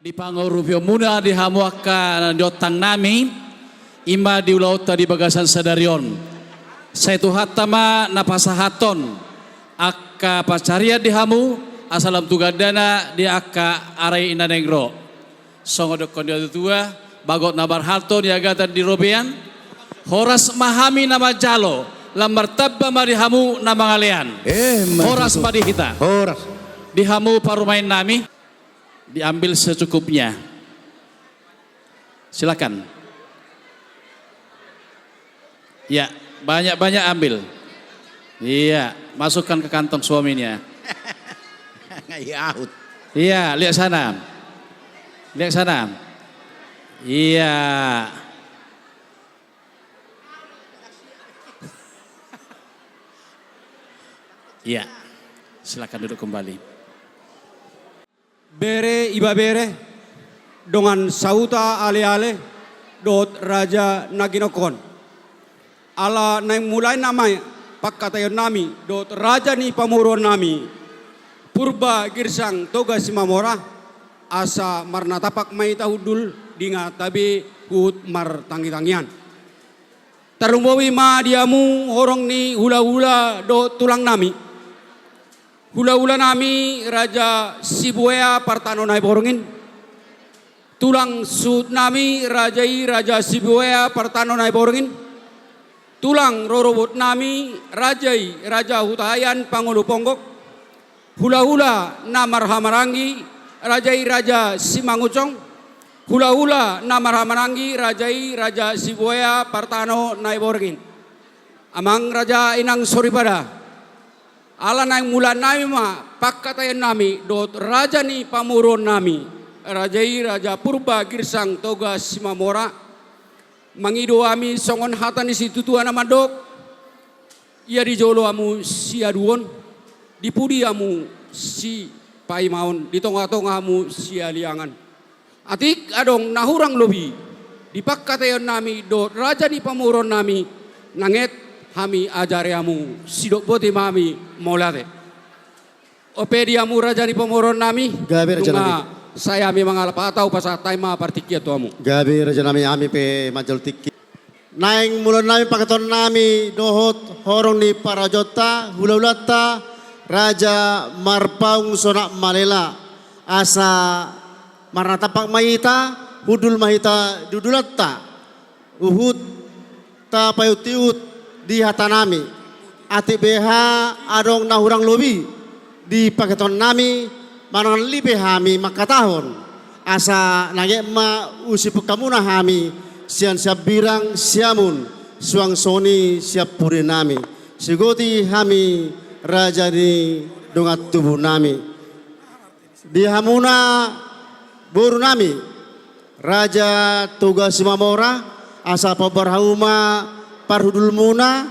Di pangurupion muna di hamu angka na niontang nami, ima di ulaonta di bagasan sadari on. Sai Tuhanta ma na pasahathon angka pansarian di hamu, asa lam tu gandana di angka ari na naeng ro. Songon didok ni natua-tua, bagot na marhalto niagatan di robean, horas ma hami na manjalo, lam martamba ma di hamu na mangalean. Eh, ma tutu. Horas ma di hita. Horas. Di hamu parumaen nami, diambil secukupnya. Silakan. Ya, banyak-banyak ambil. Iya, masukkan ke kantong suaminya. Iya, ahut. Iya, lihat sana. Lihat sana. Iya. Iya. Silakan duduk kembali. Bere ibebere, dongan sahuta aleale, dohot raja na ginokhon. Ala naeng mulaina ma pangkataion nami, dohot raja ni pamoruon nami, Purba Girsang Toga Simamora, asa marnatampak ma hita hundul di nga tabe huhut martangitangian. Tarlumobi ma di hamu horong ni hulahula dohot tulang nami. Hulahula nami Raja Sibuea Partano Naiborngin. Tulang suhut nami raja i Raja Sibuea Partano Naiborngin. Tulang rorobot nami raja i Raja Hutahaean Pangulu Ponggok. Hulahula na marhahamaranggi raja i Raja Simangunsong. Hulahula na marhahamaranggi raja i Raja Sibuea Partano Naiborngin. Amang raja inang soripada. Ala naeng mulaannami ma pangkataionnami dohot raja ni pamoruonnami, raja i Raja Purba Girsang Toga Simamora. Mangido hami songon hata ni situatua na mandok: Ia di jolo hamu siaduon, di pudi hamu sipaimaon, di tongatonga hamu sialiangan. Atik adong na hurang lobi di pangkataionnami dohot raja ni pamoruonnami, nanget hami ajari hamu, sidok boti ma hami, mauliate. Ope di hamu raja ni pamoruonnami. Gabe raja nami. Nunga sae hami mangalap hata, hupasahat hami ma partingkian tu hamu. Gabe raja nami, hami pe manjalo tingki. Naeng mulaannami pangkataionnami dohot horong ni parajolta, hulahulanta Raja Marpaung Sonak Malela, asa marnatampak ma hita, hundul ma hita di hundulanta, huhut tapaihutihut di hatanami. Atik beha adong na hurang lobi di pangkataionnami, manang na leleng be hami mangkatahon, asa nanget ma husiput hamuna hami, sian siambirang siamun, suang songon i siampudiannami. Sigoti hami raja ni dongan tubunami. Di hamuna borunami, Raja Toga Simamora, asa paboa hamu ma parhundulmuna,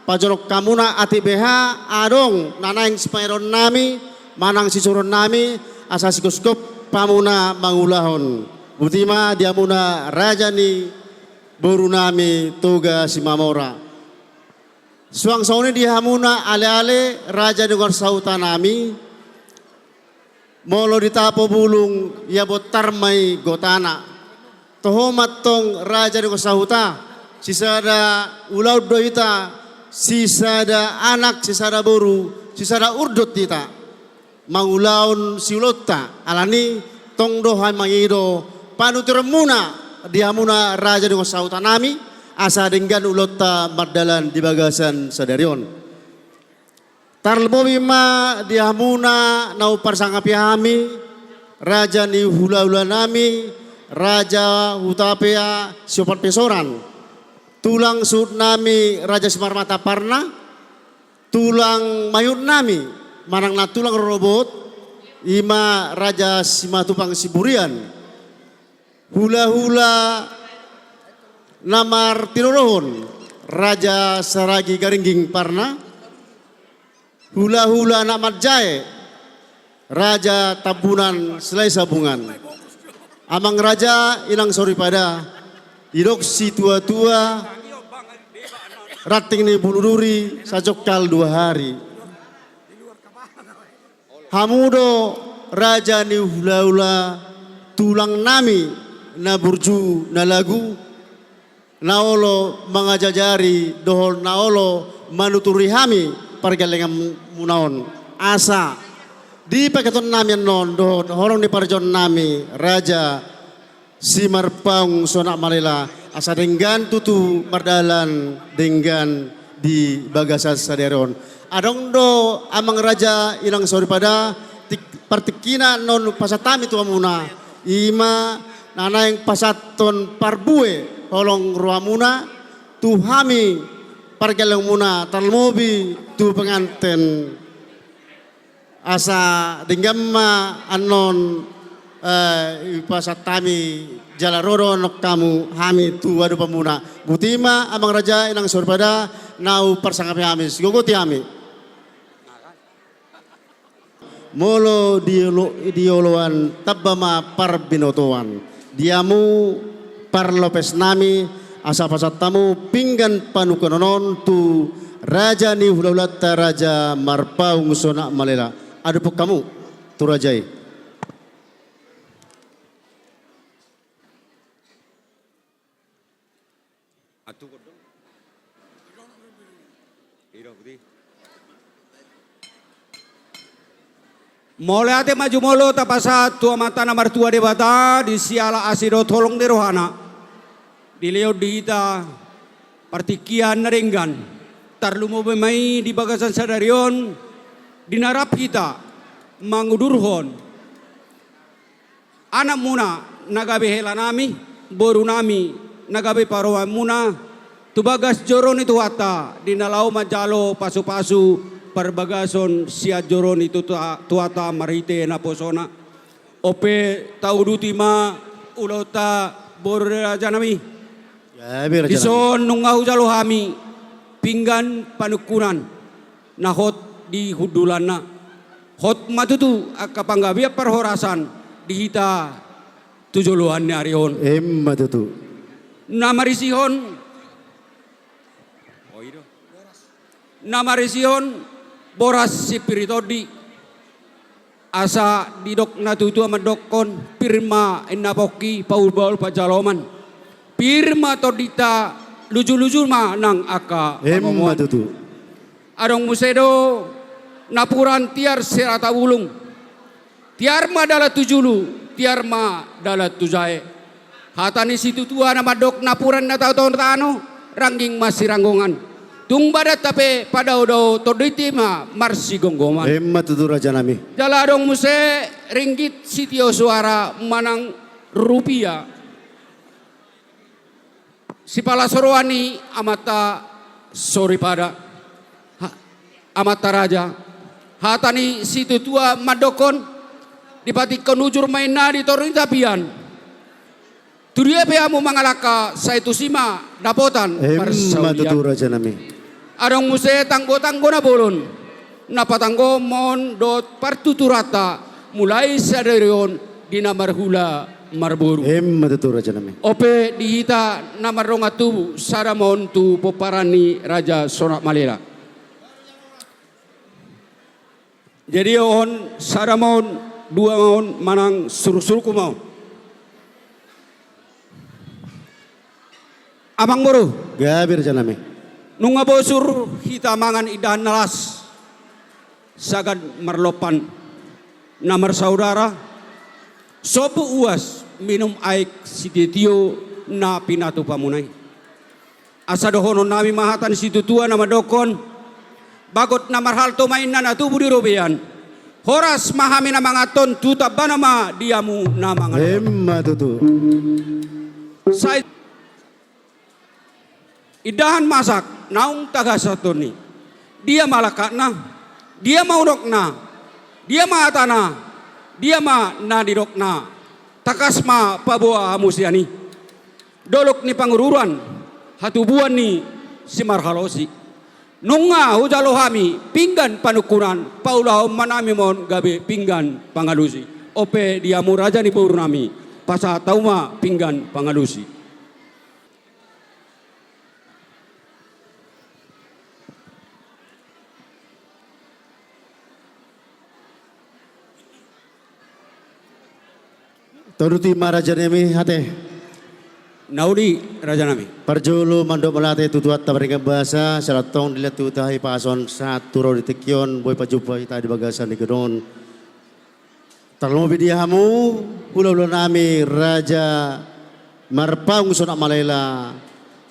pajonok hamuna atik beha adong na naeng sipangidoonnami manang sisuruonnami, asa sigoskop hamuna mangulahon. Boti ma di hamuna raja ni borunami Toga Simamora. Suang songon i di hamuna aleale raja ni dongan sahutanami. Molo ditapo bulung, ia bontar ma i gotana. Toho ma antong raja ni dongan sahuta, sisada ulaon do hita, sisada anak, sisada boru, sisada urdot hita mangulahon siulaonta. Alani tong do hami mangido panuturianmuna di hamuna raja ni dongan sahutanami, asa denggan ulaonta mardalan di bagasan sadari on. Tarlumobi ma di hamuna na huparsangapi hami, raja ni hulahulanami, Raja Hutapea Siopat Pesoran, tulang suhutnami Raja Simarmata Parna, tulang maihutnami manang na tulang rorobot, ima Raja Simatupang Siburian. Hulahula na martinorhon, Raja Saragi Garingging Parna. Hulahula na manjae, Raja Tambunan Silahi Sabungan. Amang raja, inang soripada, didok situatua, ranting ni bulu duri sajongkal dua hari. Hamu do raja ni hulahula tulang nami na burju na lagu, na olo mangajajari dohot na olo manuturi hami pargellengan muna on. Asa di paketon nami annon dohot holong ni parjaon nami Raja Simarpaung Sonak Malela, asa denggan tutu mardalan denggan di bagasan sadari on. Adong do amang raja inang soripada, tik-, partingkina annon pasahat hami tu hamuna, ima na naeng pasahathon parbue holong rohamuna tu hami pargellengan muna, tarlumobi tu penganten. Asa denggan ma annon, eh, ipasahat hami jala ro do annon hamu hami tu adopan muna. Botima amang raja inang soripada, na huparsangapi hami, sigogoti hami. Molo di olo-, di oloan tamba ma parbinotoan. Di hamu parlopes nami, asa pasahat hamu pinggan panungkunan on tu raja ni hulahulanta Raja Marpaung Sonak Malela. Adopon hamu tu raja i. Mauliate ma jumolo tapasahat tu Amanta na martua Debata di siala asi dohot holong ni rohana. Dilehon di hita partingkian na denggan. Tarlumobi ma i di bagasan sadari on, di na rap hita mangudurhon anak muna na gabe hela nami, boru nami na gabe parumaen muna, tu bagas joro ni Tuhanta, di na laho manjalo pasupasu parbagason sian joro ni Tuta-, Tuhanta marhite naposona. Onpe tauduti ma ulaonta boru raja nami. Gabe raja nami. Dison nunga hujalo hami pinggan panungkunan na hot di hundulanna. Hot ma tutu angka panggabean parhorasan di hita tu joloan ni ari on. Emma tutu. Na marisihon, na marisihon boras sipir ni tondi. Asa didok na tuatua mandokkon, pir ma inna pongki, paulbaul panjaloman. Pir ma tondinta, lujuluju ma nang angka pangomoan. Emma tutu. Adong muse do napuran tiar sirata bulung. Tiar ma dalan tu julu, tiar ma dalan tu jae. Hata ni situatua na mandok napuran na tano tano, rangging ma siranggongan. Tung badanta pe padaodao, tondinta ma marsigomgoman. Emma tutu raja nami. Jala adong muse ringgit sitio suara manang rupia. Sipalas roha ni amanta soripada, ha, amanta raja. Hata ni situatua mandokkon, dipatingkon ujur ma inna di toru ni tapian. Tu dia pe hamu mangalangka, sai tusi ma dapotan parsaulian. Emma tutu raja nami. Adong muse tanggotanggo na bolon na patanggohon ma on dohot partuturanta mulai sadari on di na marhula marboru. Emma tutu raja nami. Onpe di hita na mardongan tubu, sada ma on tu pomparan ni Raja Sonak Malela. Jadi on, sada ma on, dua ma on, manang surusurku ma on. Amang boru. Gabe raja nami. Nunga bosur hita mangan indahan na las, sagan marlompan na marsaudara, sombu uas minum aek sitiotio na pinatupa muna i. Asa dohonon nami ma hata ni situatua na mandokkon, bagot na marhalto ma inna na tubu di robean. Horas ma hami na manganhon, tu tambana ma di hamu na mangan. Emma tutu. Sai indahan masak naung tagasahon i. Dia ma langkatna, dia ma unokna, dia ma hatana, dia ma na nidokna. Tangkas ma paboa hamu sian i. Dolok ni Pangururan, hatubuan ni simarhalosi. Nunga hujalo hami pinggan panungkunan, paulahon ma nami ma on gabe pinggan pangalusi. Onpe di hamu raja ni boru nami, pasahat hamu ma pinggan pangalusi. Tolu tima raja nami ate. Na uli raja nami. Parjolo mandok mauliate tu Tuhanta pardenggan basa, sai tong dilehon tu hita hahipason sahat tu ro di tingki on, boi pajumpa hita di bagasan tingki on. Tarlobi di hamu hulahula nami Raja Marpaung Sonak Malela,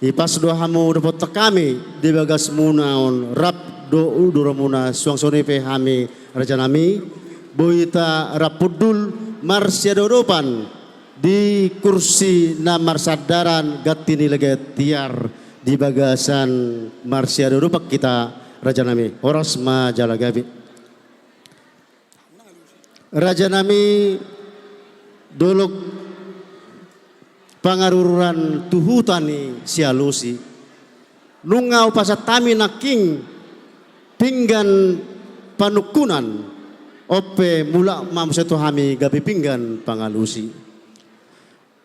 hipas do hamu dapothon hami di bagasmuna on rap dohot uduranmuna, suang songon i pe hami raja nami, boi hita rap hundul marsiadodopan di kursi na marsandaran ganti ni laga tiar di bagasan marsiadodopan hita raja nami. Horas ma jala gabe. Raja nami, dolok pangarururan tu huta ni sialusi. Nunga hupasahat hami nangkin pinggan panungkunan, on pe mulak ma muse tu hami gabe pinggan pangalusi.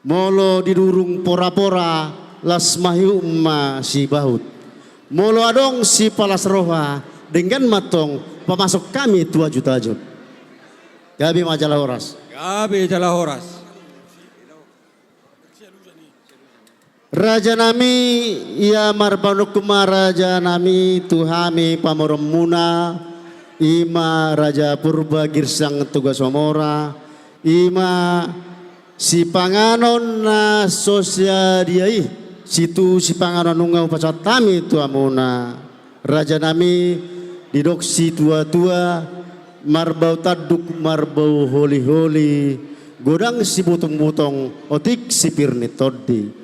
Molo didurung porapora, las ma hiut ma sibahut. Molo adong sipalas roha, denggan ma antong pamasuk hami tu ajutajut. Gabe ma jala horas. Gabe jala horas. Raja nami, ia marpanungkun ma raja nami tu hami pamoruonmuna, i ma Raja Purba Girsang Toga Somora, i ma sipanganon na so sadia i, situtu sipanganon nunga hupasahat hami tu hamuna. Raja nami, didok situatua, marbau tanduk marbau holiholi, godang sibutongbutong otik sipir ni tondi.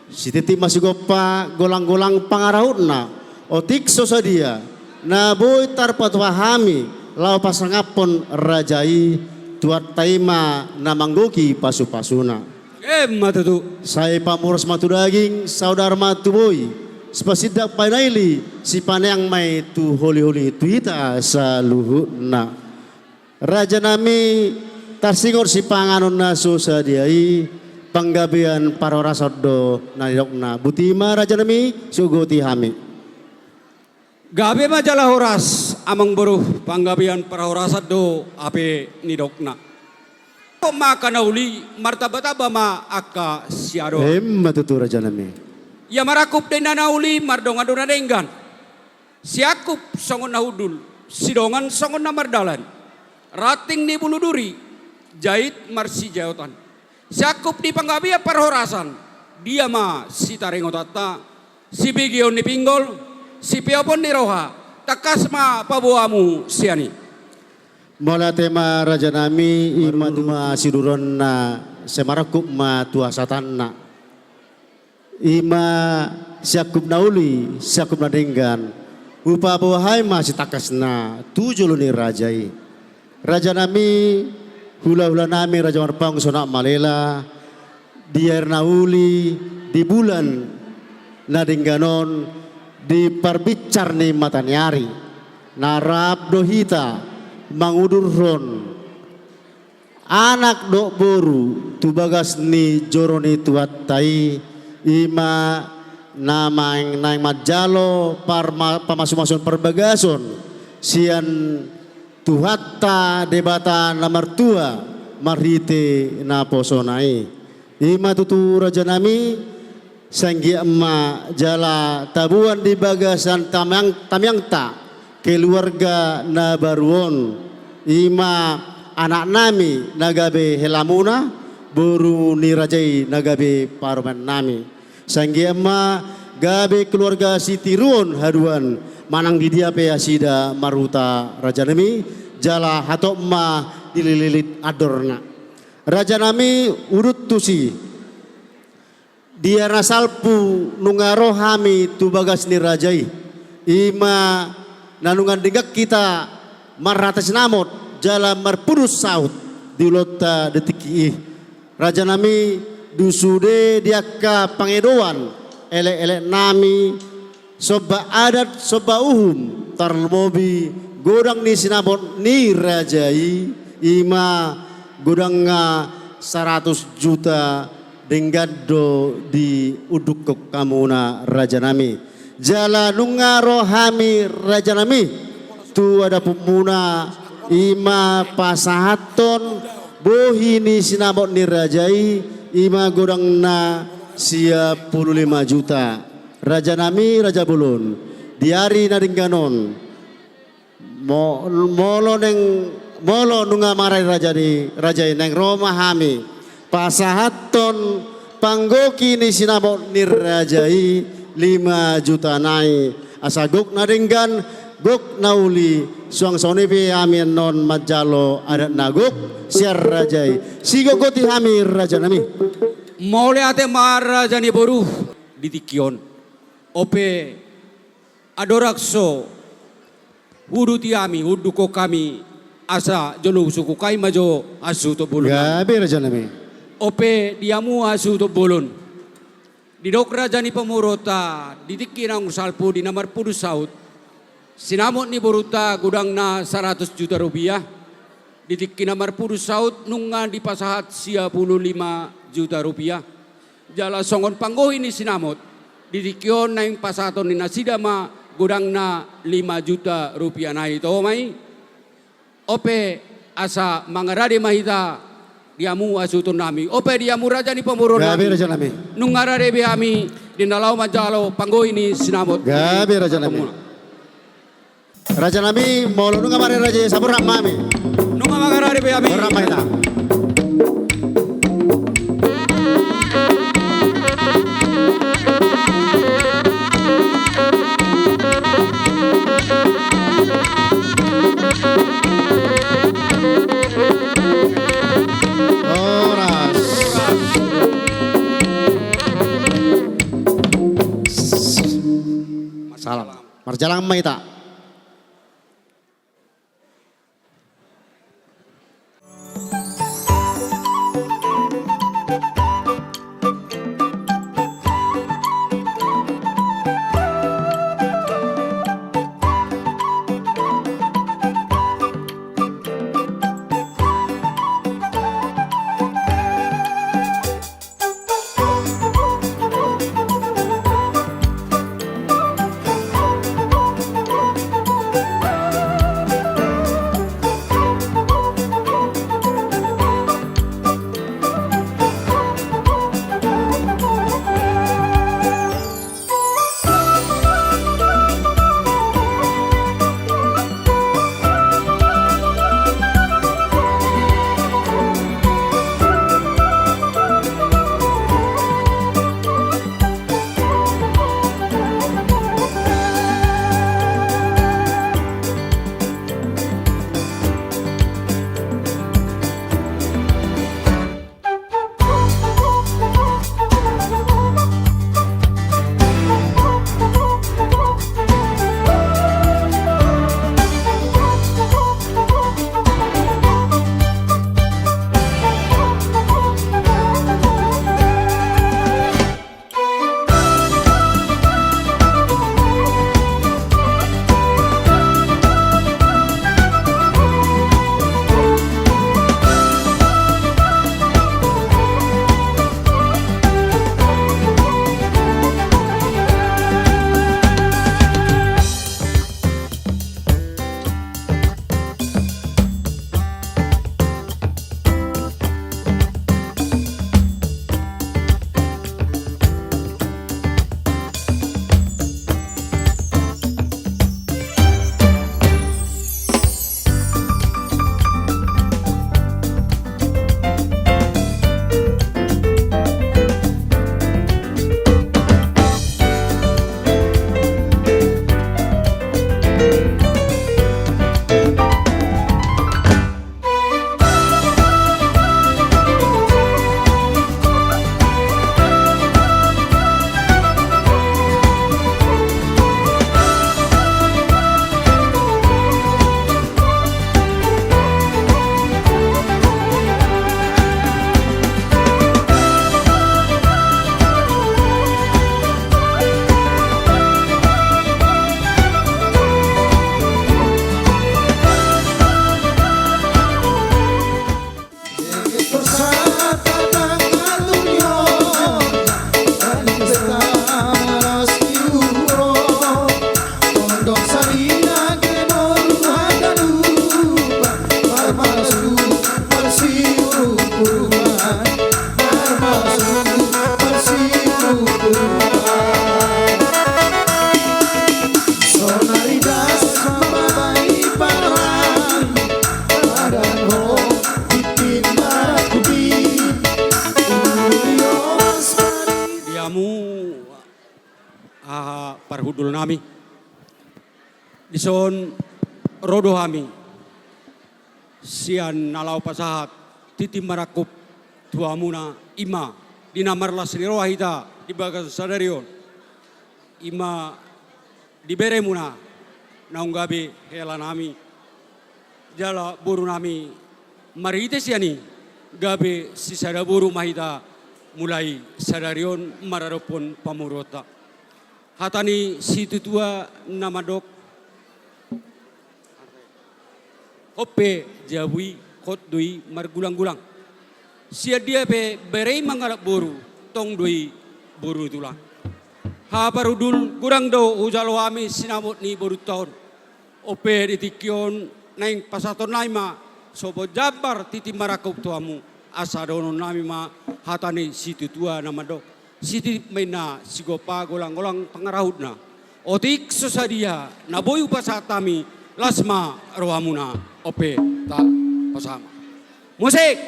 Sititi ma sigompa, golanggolang pangarahutna, otik so sadia na boi tarpatupa hami laho pasangaphon raja i, Tuhanta i ma na manggohi pasupasuna. Emma tutu. Sai pamoras ma tu daging, saudara ma tu boi, sipasindak painaili, sipaneang ma i tu holiholi tu hita saluhutna. Raja nami, tarsingot sipanganon na so sadia i, panggabean parhorasan do na nidokna. Botima raja nami, siogoti hami. Gabe ma jala horas amangboru, panggabean parhorasan do hape nidokna. Tong ma angka na uli, martambatamba ma angka siadoan. Emma tutu raja nami. Ia marangkup do inna na uli, mardongan do na denggan. Siangkup songon na hundul, sidongan songon na mardalan. Ranting ni bulu duri, jait marsijaotan. Siangkup ni panggabean parhorasan, dia ma sitaringotanta, sibegeon ni pinggol, sipeopon ni roha, tangkas ma paboa hamu sian i. Mauliate ma raja nami, i ma tuma siduruanna sai marangkup ma tu hasahatanna. I ma siangkup na uli, siangkup na denggan. Hupaboa hami ma sitangkasna tu jolo ni raja i. Raja nami, hulahula nami Raja Marpaung Sonak Malela, di ari na uli, di bulan na denggan on, di parbincar ni mata ni ari, na rap do hita mangudurhon anak dohot boru tu bagas ni joro ni Tuhanta i, i ma na naeng, naeng manjalo parma-, pamasumasuon parbagason sian Tuhanta Debata na martua marhite naposona i. I ma tutu raja nami, sai anggiat ma jala taboan di bagasan tamiang-, tamiangta keluarga na baru on, i ma anak nami na gabe helamuna, boru ni raja i na gabe parumaen nami. Sai anggiat ma gabe keluarga sitiruon haduan, manang di dia pe nasida marhuta raja nami, jala hatop ma dililillit andorna. Raja nami, udut tusi. Di ari na salpu nunga ro hami tu bagas ni raja i. I ma na nunga denggan hita marhata sinamot jala marpudun saut di ulaonta di tingki i. Raja nami, dung sude di angka pangidoan elek-elek nami, somba adat, somba uhum, tarlobi godang ni sinamot ni raja i, i ma godangna saratus juta denggan do diundukhon hamuna raja nami. Jala nunga ro hami raja nami tu adaponmuna, i ma pasahathon Bohi ni sinamot ni raja i, i ma godangna sia pulu lima juta. Rajanami, raja bolon, di ari na denggan on, mo-, molo naeng, molo nunga mangarade raja ni, raja i, naeng ro ma hami pasahathon panggohi ni sinamot ni raja i lima juta nai, asa gok na denggan, gok na uli, suang songon i pe hami annon manjalo adat na gok sian raja i. Sigogoti hami, rajanami. Mauliate ma, raja ni boru. Di tingki on, ope andorang so huduti hami, hundukhon hami, asa jolo husungkun hami ma jo hasuhuton bolon. Gabe, rajanami. Ope di hamu hasuhuton bolon, didok raja ni pamoruonta, di tingki naung salpu di na marpudun saut, sinamot ni borunta godangna saratus juta rupiah. Di tingki na marpudun saut nunga dipasahat sia pulu lima juta rupiah. Jala songon panggohi ni sinamot, di tingki on naeng pasahaton ni nasida ma godangna lima juta rupiah nai, toho ma i. Ope, asa mangarade ma hita di hamu hasuhutonnami. Ope di hamu raja ni pamoruonnami. Gabe, rajanami. Nunga rade be hami di na laho manjalo panggohi ni sinamot. Gabe, rajanami. Rajanami, molo nunga mangarade raja i, asa borhat ma hami. Nunga mangarade be hami. Borhat ma hita. Horas. Salam. Marjalang ma hita. parhundul nami. Dison ro do hami sian na laho pasahat tintin marangkup tu hamuna, i ma di na marlas ni roha hita di bagasan sadari on, i ma di beremuna naung gabe hela nami jala boru nami. Marhite sian i gabe sisada boru ma hita mulai sadari on maradophon pamoruonta. Hata ni situatua na mandok: Hot pe jabu i, hot do i margulang-gulang. Sian dia pe bere i mangalap boru, tong do i boru ni tulang. Haha parhundul, godang do hujalo hami sinamot ni borunta on. On pe di tingki on naeng pasahaton nami ma sopo jambar tintin marangkup tu hamu, asa dohonon nami ma hata ni situatua na mandok: Sititi ma inna sigompa, golang-golang pangarahutna. Otik so sadia na boi hupasahat hami, las ma rohamuna. On pe, ta, pasahat ma. Musik.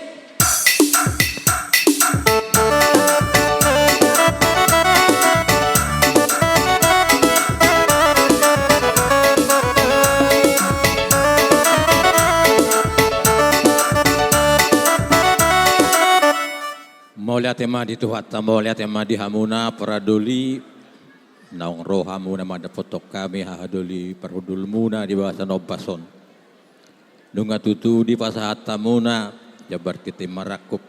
Mauliate ma di Tuhanta, mauliate ma di hamuna parhundul i. Naung ro hamuna mandapothon hami haha doli parhundulmuna di bagasan ombas on. Nunga tutu dipasahat hamuna jambar tintin marangkup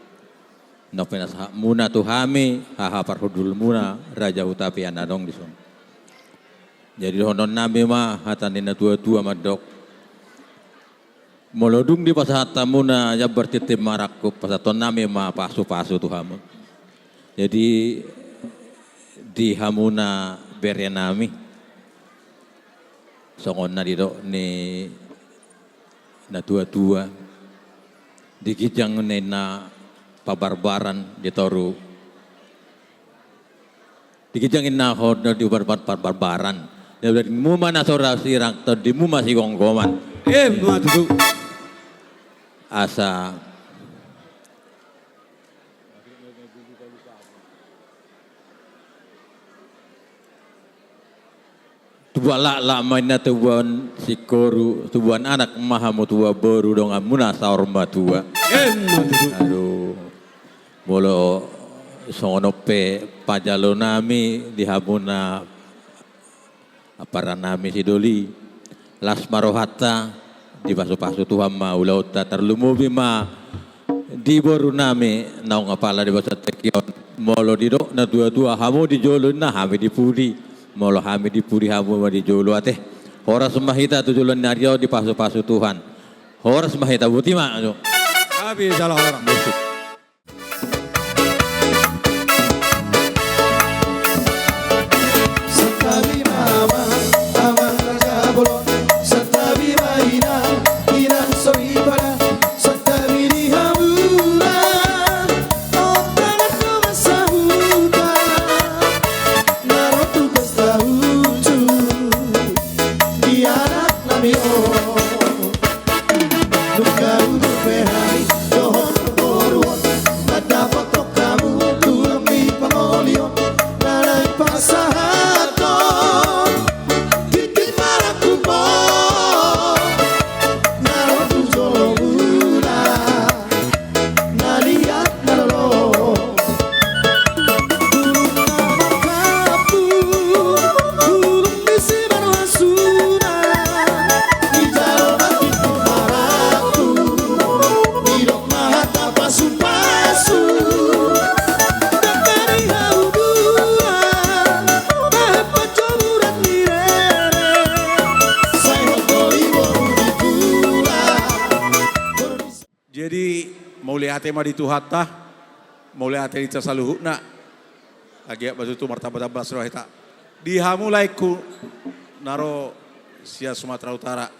na pinasahatmuna tu hami haha parhundulmuna Raja Hutape na adong dison. Jadi dohonon nami ma hata ni na tua-tua mandok: Molo dung dipasahat hamuna jambar tintin marangkup, pasahaton nami ma pasu-pasu tu hamu. Jadi di hamuna bere nami, songon na didok ni na tua-tua, di ginjang ni na pabarbaran di toru. Di ginjang ni na hot di bar-, bar-, bar-, barbaran. Di bar-, mu ma na sora sirang, tondimu ma sigomgoman. Emma tutu. Asa tubuan laklak ma inna tubuan singkoru, tubuan anak ma hamu tubuan boru, donganmuna saur matua. Emma tutu. Aduh. Molo songon on pe pajalo nami di hamuna ampara nami sidoli, las ma rohanta, dipasu-pasu Tuhan ma ulaonta, tarlumobi ma di boru nami naung apala di bagasan tingki on. Molo didok na tua-tua, hamu di jolo inna, hami di pudi. Molo hami di pudi, hamu ma di jolo ate. Horas ma hita tu joloan ni ari on dipasu-pasu Tuhan. Horas ma hita, boti ma. Gabe jala horas. Musik. Santabi ma amang, amang raja bolon. Santabi ma inang, inang soripada. Santabi di hamuna, ontangan dongan sahuta, na ro tu pesta uju di anak nami on. Nunga udur pe hami dohot parboruon, mandapothon hamu tulang ni pangolion, na naeng pasahathon tintin marangkup on, na ro tu jolomuna. Na liat na lolo. Tulung na marhapu, tulung ni simarlasuna. Dijalo na pintu maratu, didok ma hata pasu-pasu. Dangka ni hauduan, bahen panjomuran ni rere. Sai hot do i boru ni tulang. Jadi, mauliate ma di Tuhanta, mauliate di hita saluhutna. Age ma tutu martamba-tamba las roha hita. Di hamu laengku na ro sian Sumatera Utara,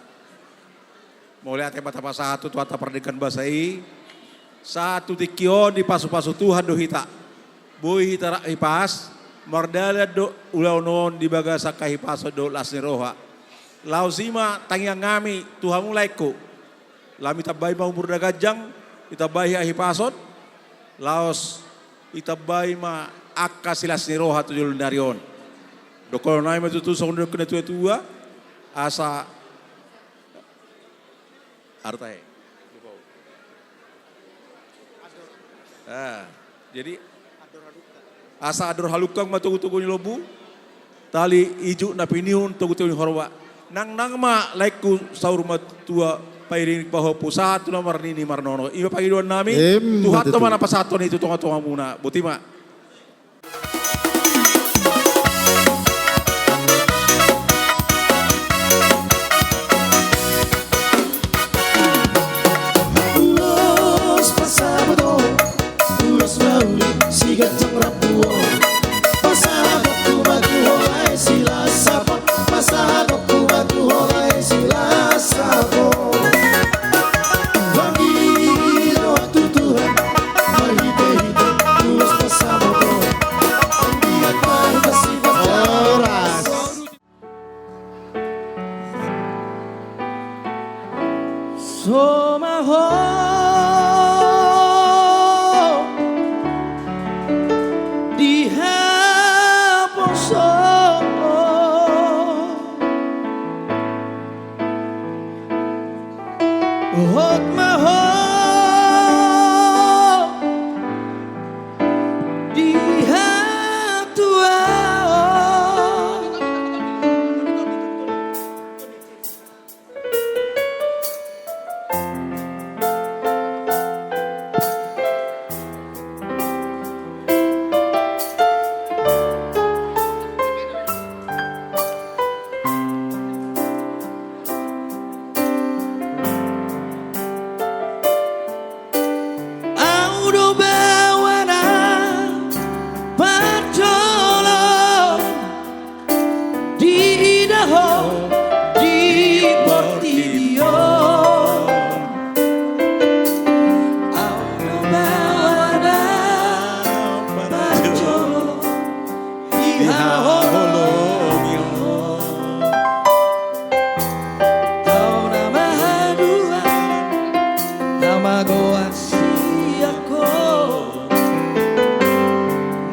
mauliate ma tapasahat tu Tuhanta pardenggan basa i. Sahat tu tingki on dipasu-pasu Tuhan do hita. Boi hita rap hipas, mardalan do ulaon on di bagasan hahipason dohot las ni roha. Laos i ma tangiang nami tu hamu laengku. Lam itambai ma umur na ganjang, itambai hahipason, laos itambai ma angka silas ni roha tu joloan ni ari on. Dohonon nami ma tutu songon na nidok ni na tua-tua, asa arta he. Ah, jadi asa andor halumpang ma togu-togu ni lombu, tali ijuk na pinion togu-togu ni horbo. Nang, nang ma laengku saur matua, pairing pahompu sahat tu na marnini marnono. I ma pangidoan nami. Emma tutu. Tuhanta ma na pasahathon i tu tonga-tongamuna. Boti ma. Ulos pasahaton, ulos mauli siganjang rambu on. Pasahaton ma tu ho lae silas sapot, pasahaton ma tu ho lae silas sapot. Pangidoan tu Tuhan marhite-hite ulos pasahaton. Anggiat ma hita sipata. Horas. So ma ho di haposo. Hot ma ho di hatuaon. Ahu do baoa na parjolo diida ho di portibi on. Ahu do baoa na parjolo di haholongi on. Ahu na mahaduan, na magoar sian ho.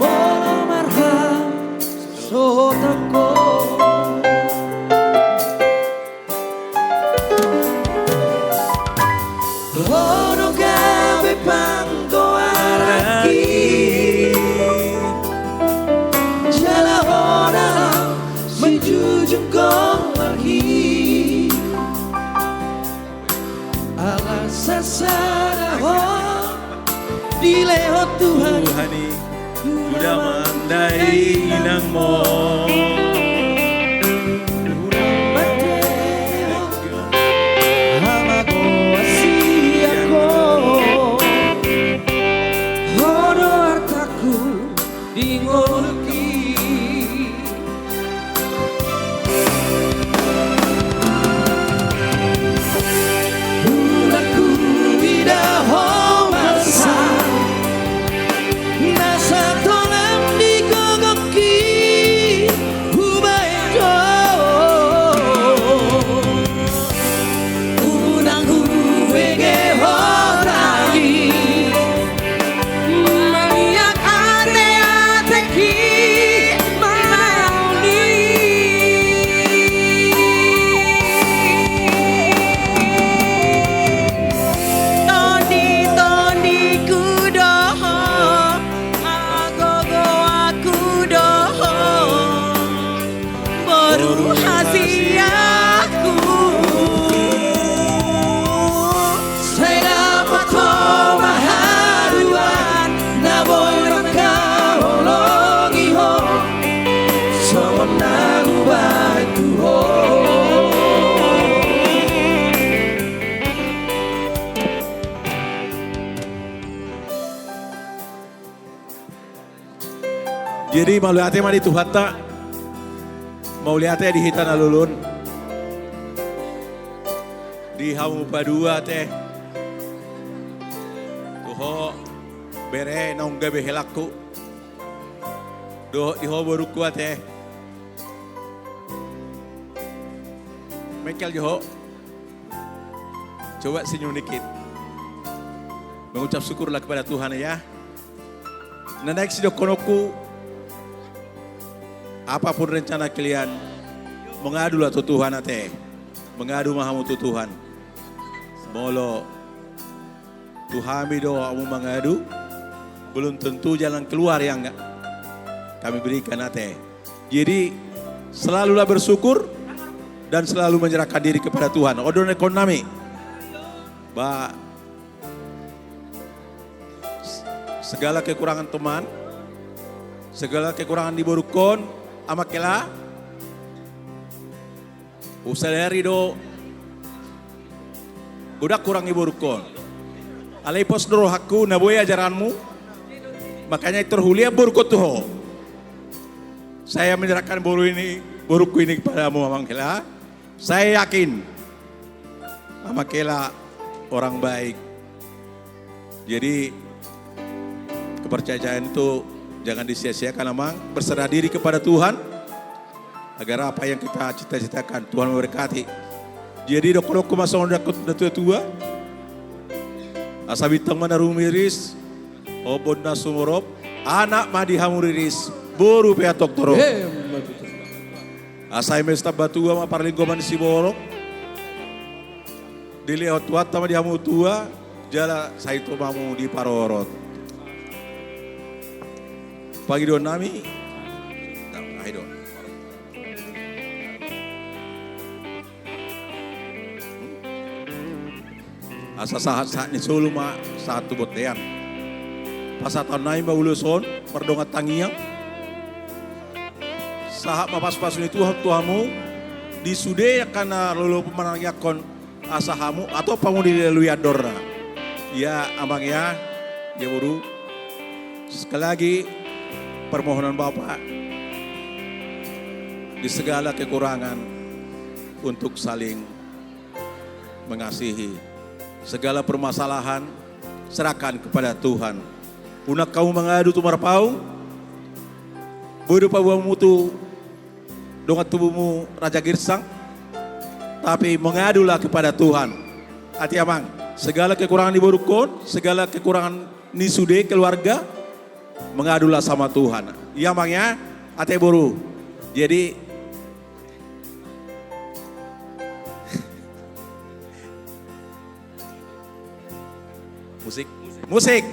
Molo marham sohot ho. Ho do gabe panggoaranki, jala ho na manjujung goarhi. Ala sasada ho dilehon Tuhan i, tu damang dainangmu. Unang mandele ho hamagoan sian ho. Ho do artangku di ngolungki. Unang huida ho marsak, na satolam di gogongki hubaen do. Unang hubege ho tali, mangiak ate-ateki manaon i. Tondi-tondiku do ho, hagogoonku do ho. Boru hasiaku. Sai dapot ho ma haduan na boi mangkaholongi ho, songon na hubaen tu ho. Jadi mauliate ma di Tuhanta, mauliate di hita na lolon, di hamu paduahon, tu ho bere naung gabe helangku, dohot di ho borungku ate. Michael jo ho. Coba senyum dikit. Mengucap syukurlah kepada Tuhan ya. Na naeng sidohononku, Apapun rencana kalian, mengadulah tu Tuhan ate. Mengadu ma hamu tu Tuhan. Molo tu hami do hamu mangadu, belum tentu jalan keluar yang kami berikan ate. Jadi, selalulah bersyukur dan selalu menyerahkan diri kepada Tuhan. Odo na ingkon nami. Ba, segala kekurangan teman, segala kekurangan di borungkon, Amang Kela, husadari do godang kurang i borungkon. Alai pos do rohangku na boi ajaranmu, makanya i tor hulean borungkon tu ho. Saya menyerahkan boru ini, borungku ini kepadamu, Amang Kela. Saya yakin Amang Kela orang baik. Jadi, kepercayaan itu jangan disia-siakan, Amang. Berserah diri kepada Tuhan, agar apa yang kita cita-citakan, Tuhan memberkati. Jadi, dohononku ma songon didok natua-tua. Asa bintang ma na rumiris, ombun na sumorop, anak ma di hamu riris, boru pe antong torop. Emma tutu. Asa eme sitamba tua ma parlinggoman ni siborok. Dilehon Tuhanta ma di hamu tua, jala sai tu hamu diparorot. Pangidoan nami. Nah, ahi do. Asa sahat-sahat ni solu ma sahat tu bontean. Pasahaton nami ma ulos on mardongan tangiang. Sahat ma pasupasu ni Tuhan tu hamu di sude angka na lolo manangiangkon asa hamu atau hamu dilalui andorna. Ya, Amang ya, ya boru. Sekali lagi permohonan Bapak di segala kekurangan untuk saling mengasihi. Segala permasalahan serahkan kepada Tuhan. Unang hamu mangadu tu marpaung. Boi do paboaonmu tu dongan tubumu Raja Girsang. Tapi mengadulah kepada Tuhan. Ate Amang, segala kekurangan di borungkon, segala kekurangan ni sude keluarga, mengadulah sama Tuhan. Ya Amang ya, ate boru. Jadi, musik. Musik.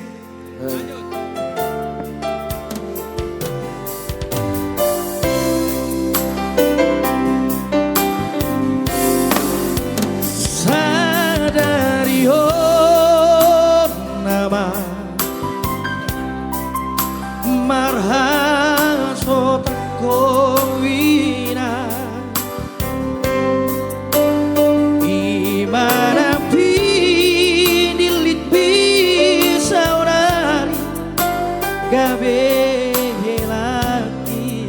Sadari on nama marhasotanku i na, i ma na pinillit pisaonari gabe helangki.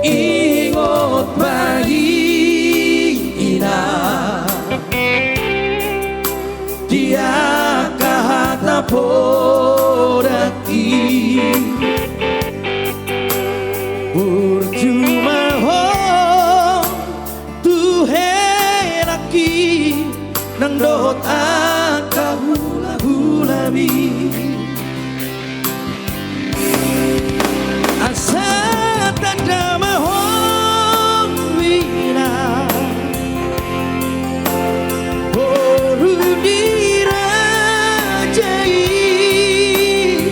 Ingot ma i na di angka hata podang i. Burju ma ho tu helangki nang dohot angka hulahulami. Asa tanda ma ho i na boru ni raja i.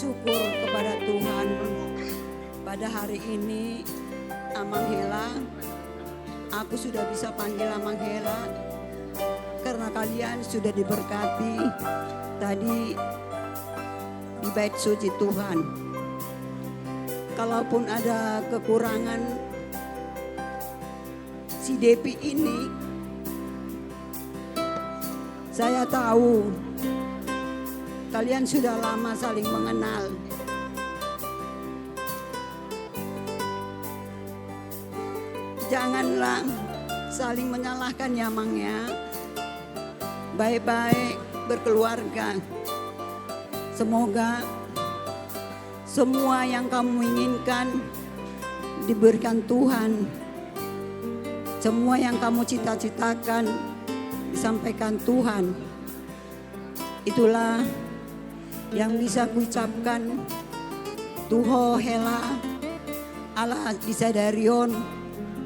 Syukur kepada Tuhan, pada hari ini Amang Hela, aku sudah bisa panggil Amang Hela karena kalian sudah diberkati tadi di Bait Suci Tuhan. Kalaupun ada kekurangan, si Depi ini, saya tahu kalian sudah lama saling mengenal. Janganlah saling menyalahkan ya, Mang, ya. Baik-baik berkeluarga. Semoga semua yang kamu inginkan diberikan Tuhan. Semua yang kamu cita-citakan disampaikan Tuhan. Itulah yang bisa kuucapkan tu ho Hela, ala disadari on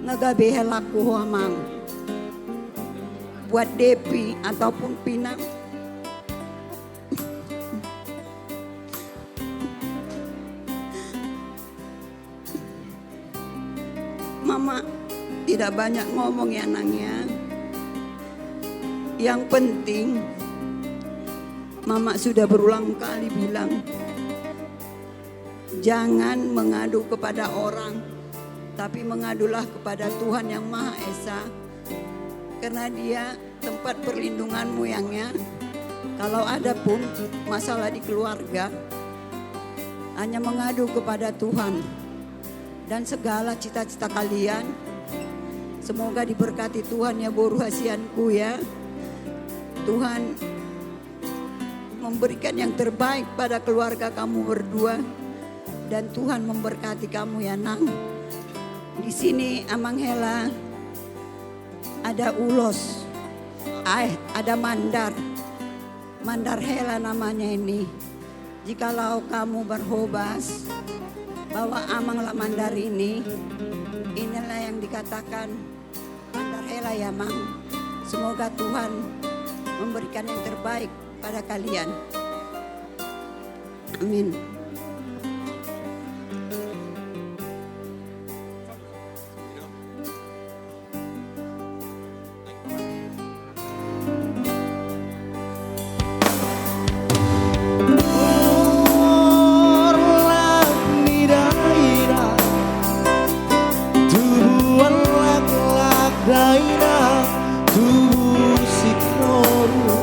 nga gabe helaku ho, Amang. Buat Depi ataupun Pinang, Mama tidak banyak ngomong ya, Nang, ya. Yang penting, Mama sudah berulang kali bilang, jangan mengadu kepada orang, tapi mengadulah kepada Tuhan Yang Maha Esa. Karena Dia tempat perlindunganmu, Yang, ya. Kalau ada pun masalah di keluarga, hanya mengadu kepada Tuhan. Dan segala cita-cita kalian, semoga diberkati Tuhan ya, boru hasianku, ya. Tuhan memberikan yang terbaik pada keluarga kamu berdua. Dan Tuhan memberkati kamu ya, Nang. Di sini, Amang Hela, ada ulos. Eh, ada mandar. Mandar Hela namanya ini. Jikalau kamu berhobas bahwa Amang la mandar ini, inilah yang dikatakan mandar Hela ya, Mang. Semoga Tuhan memberikan yang terbaik pada kalian. Amin. Borlak ni dainang, tubuan laklak dainang, tubu sitoru.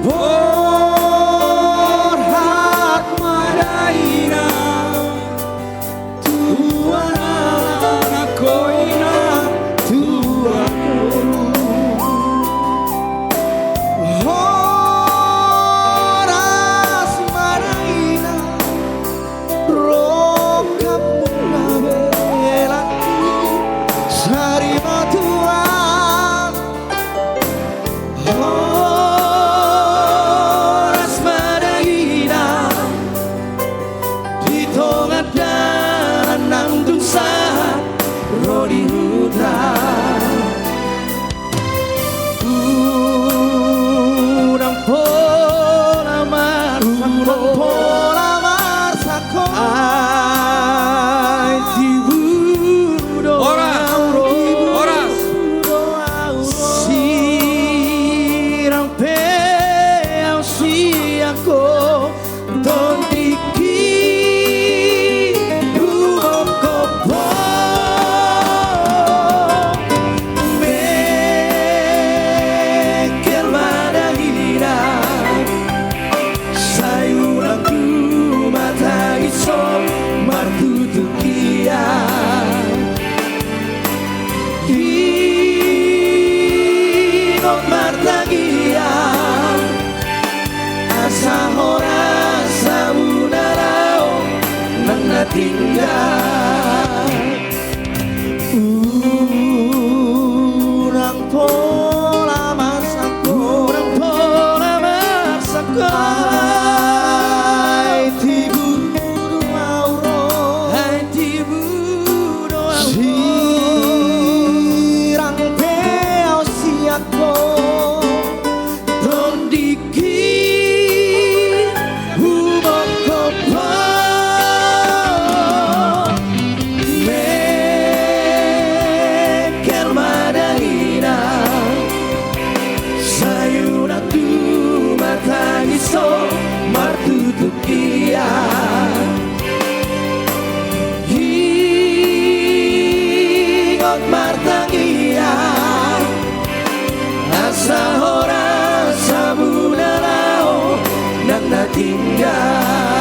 Borhat ma dainang, tubuan anak, anak ho inang, tubuan boru. Horas ma dainang, rongkapmu gabe laki, sari ma Tuhan. Horas ma dainang, di tonga dalan nang dung sahat ro di huta. Unang pola marsak, unang pola marsak. Ai dibunuh do au ro. Horas, horas. Sirang pe au sian ho, tondingki, huboan ho. martangiang, asa horas hamuna laho nang na tinggal.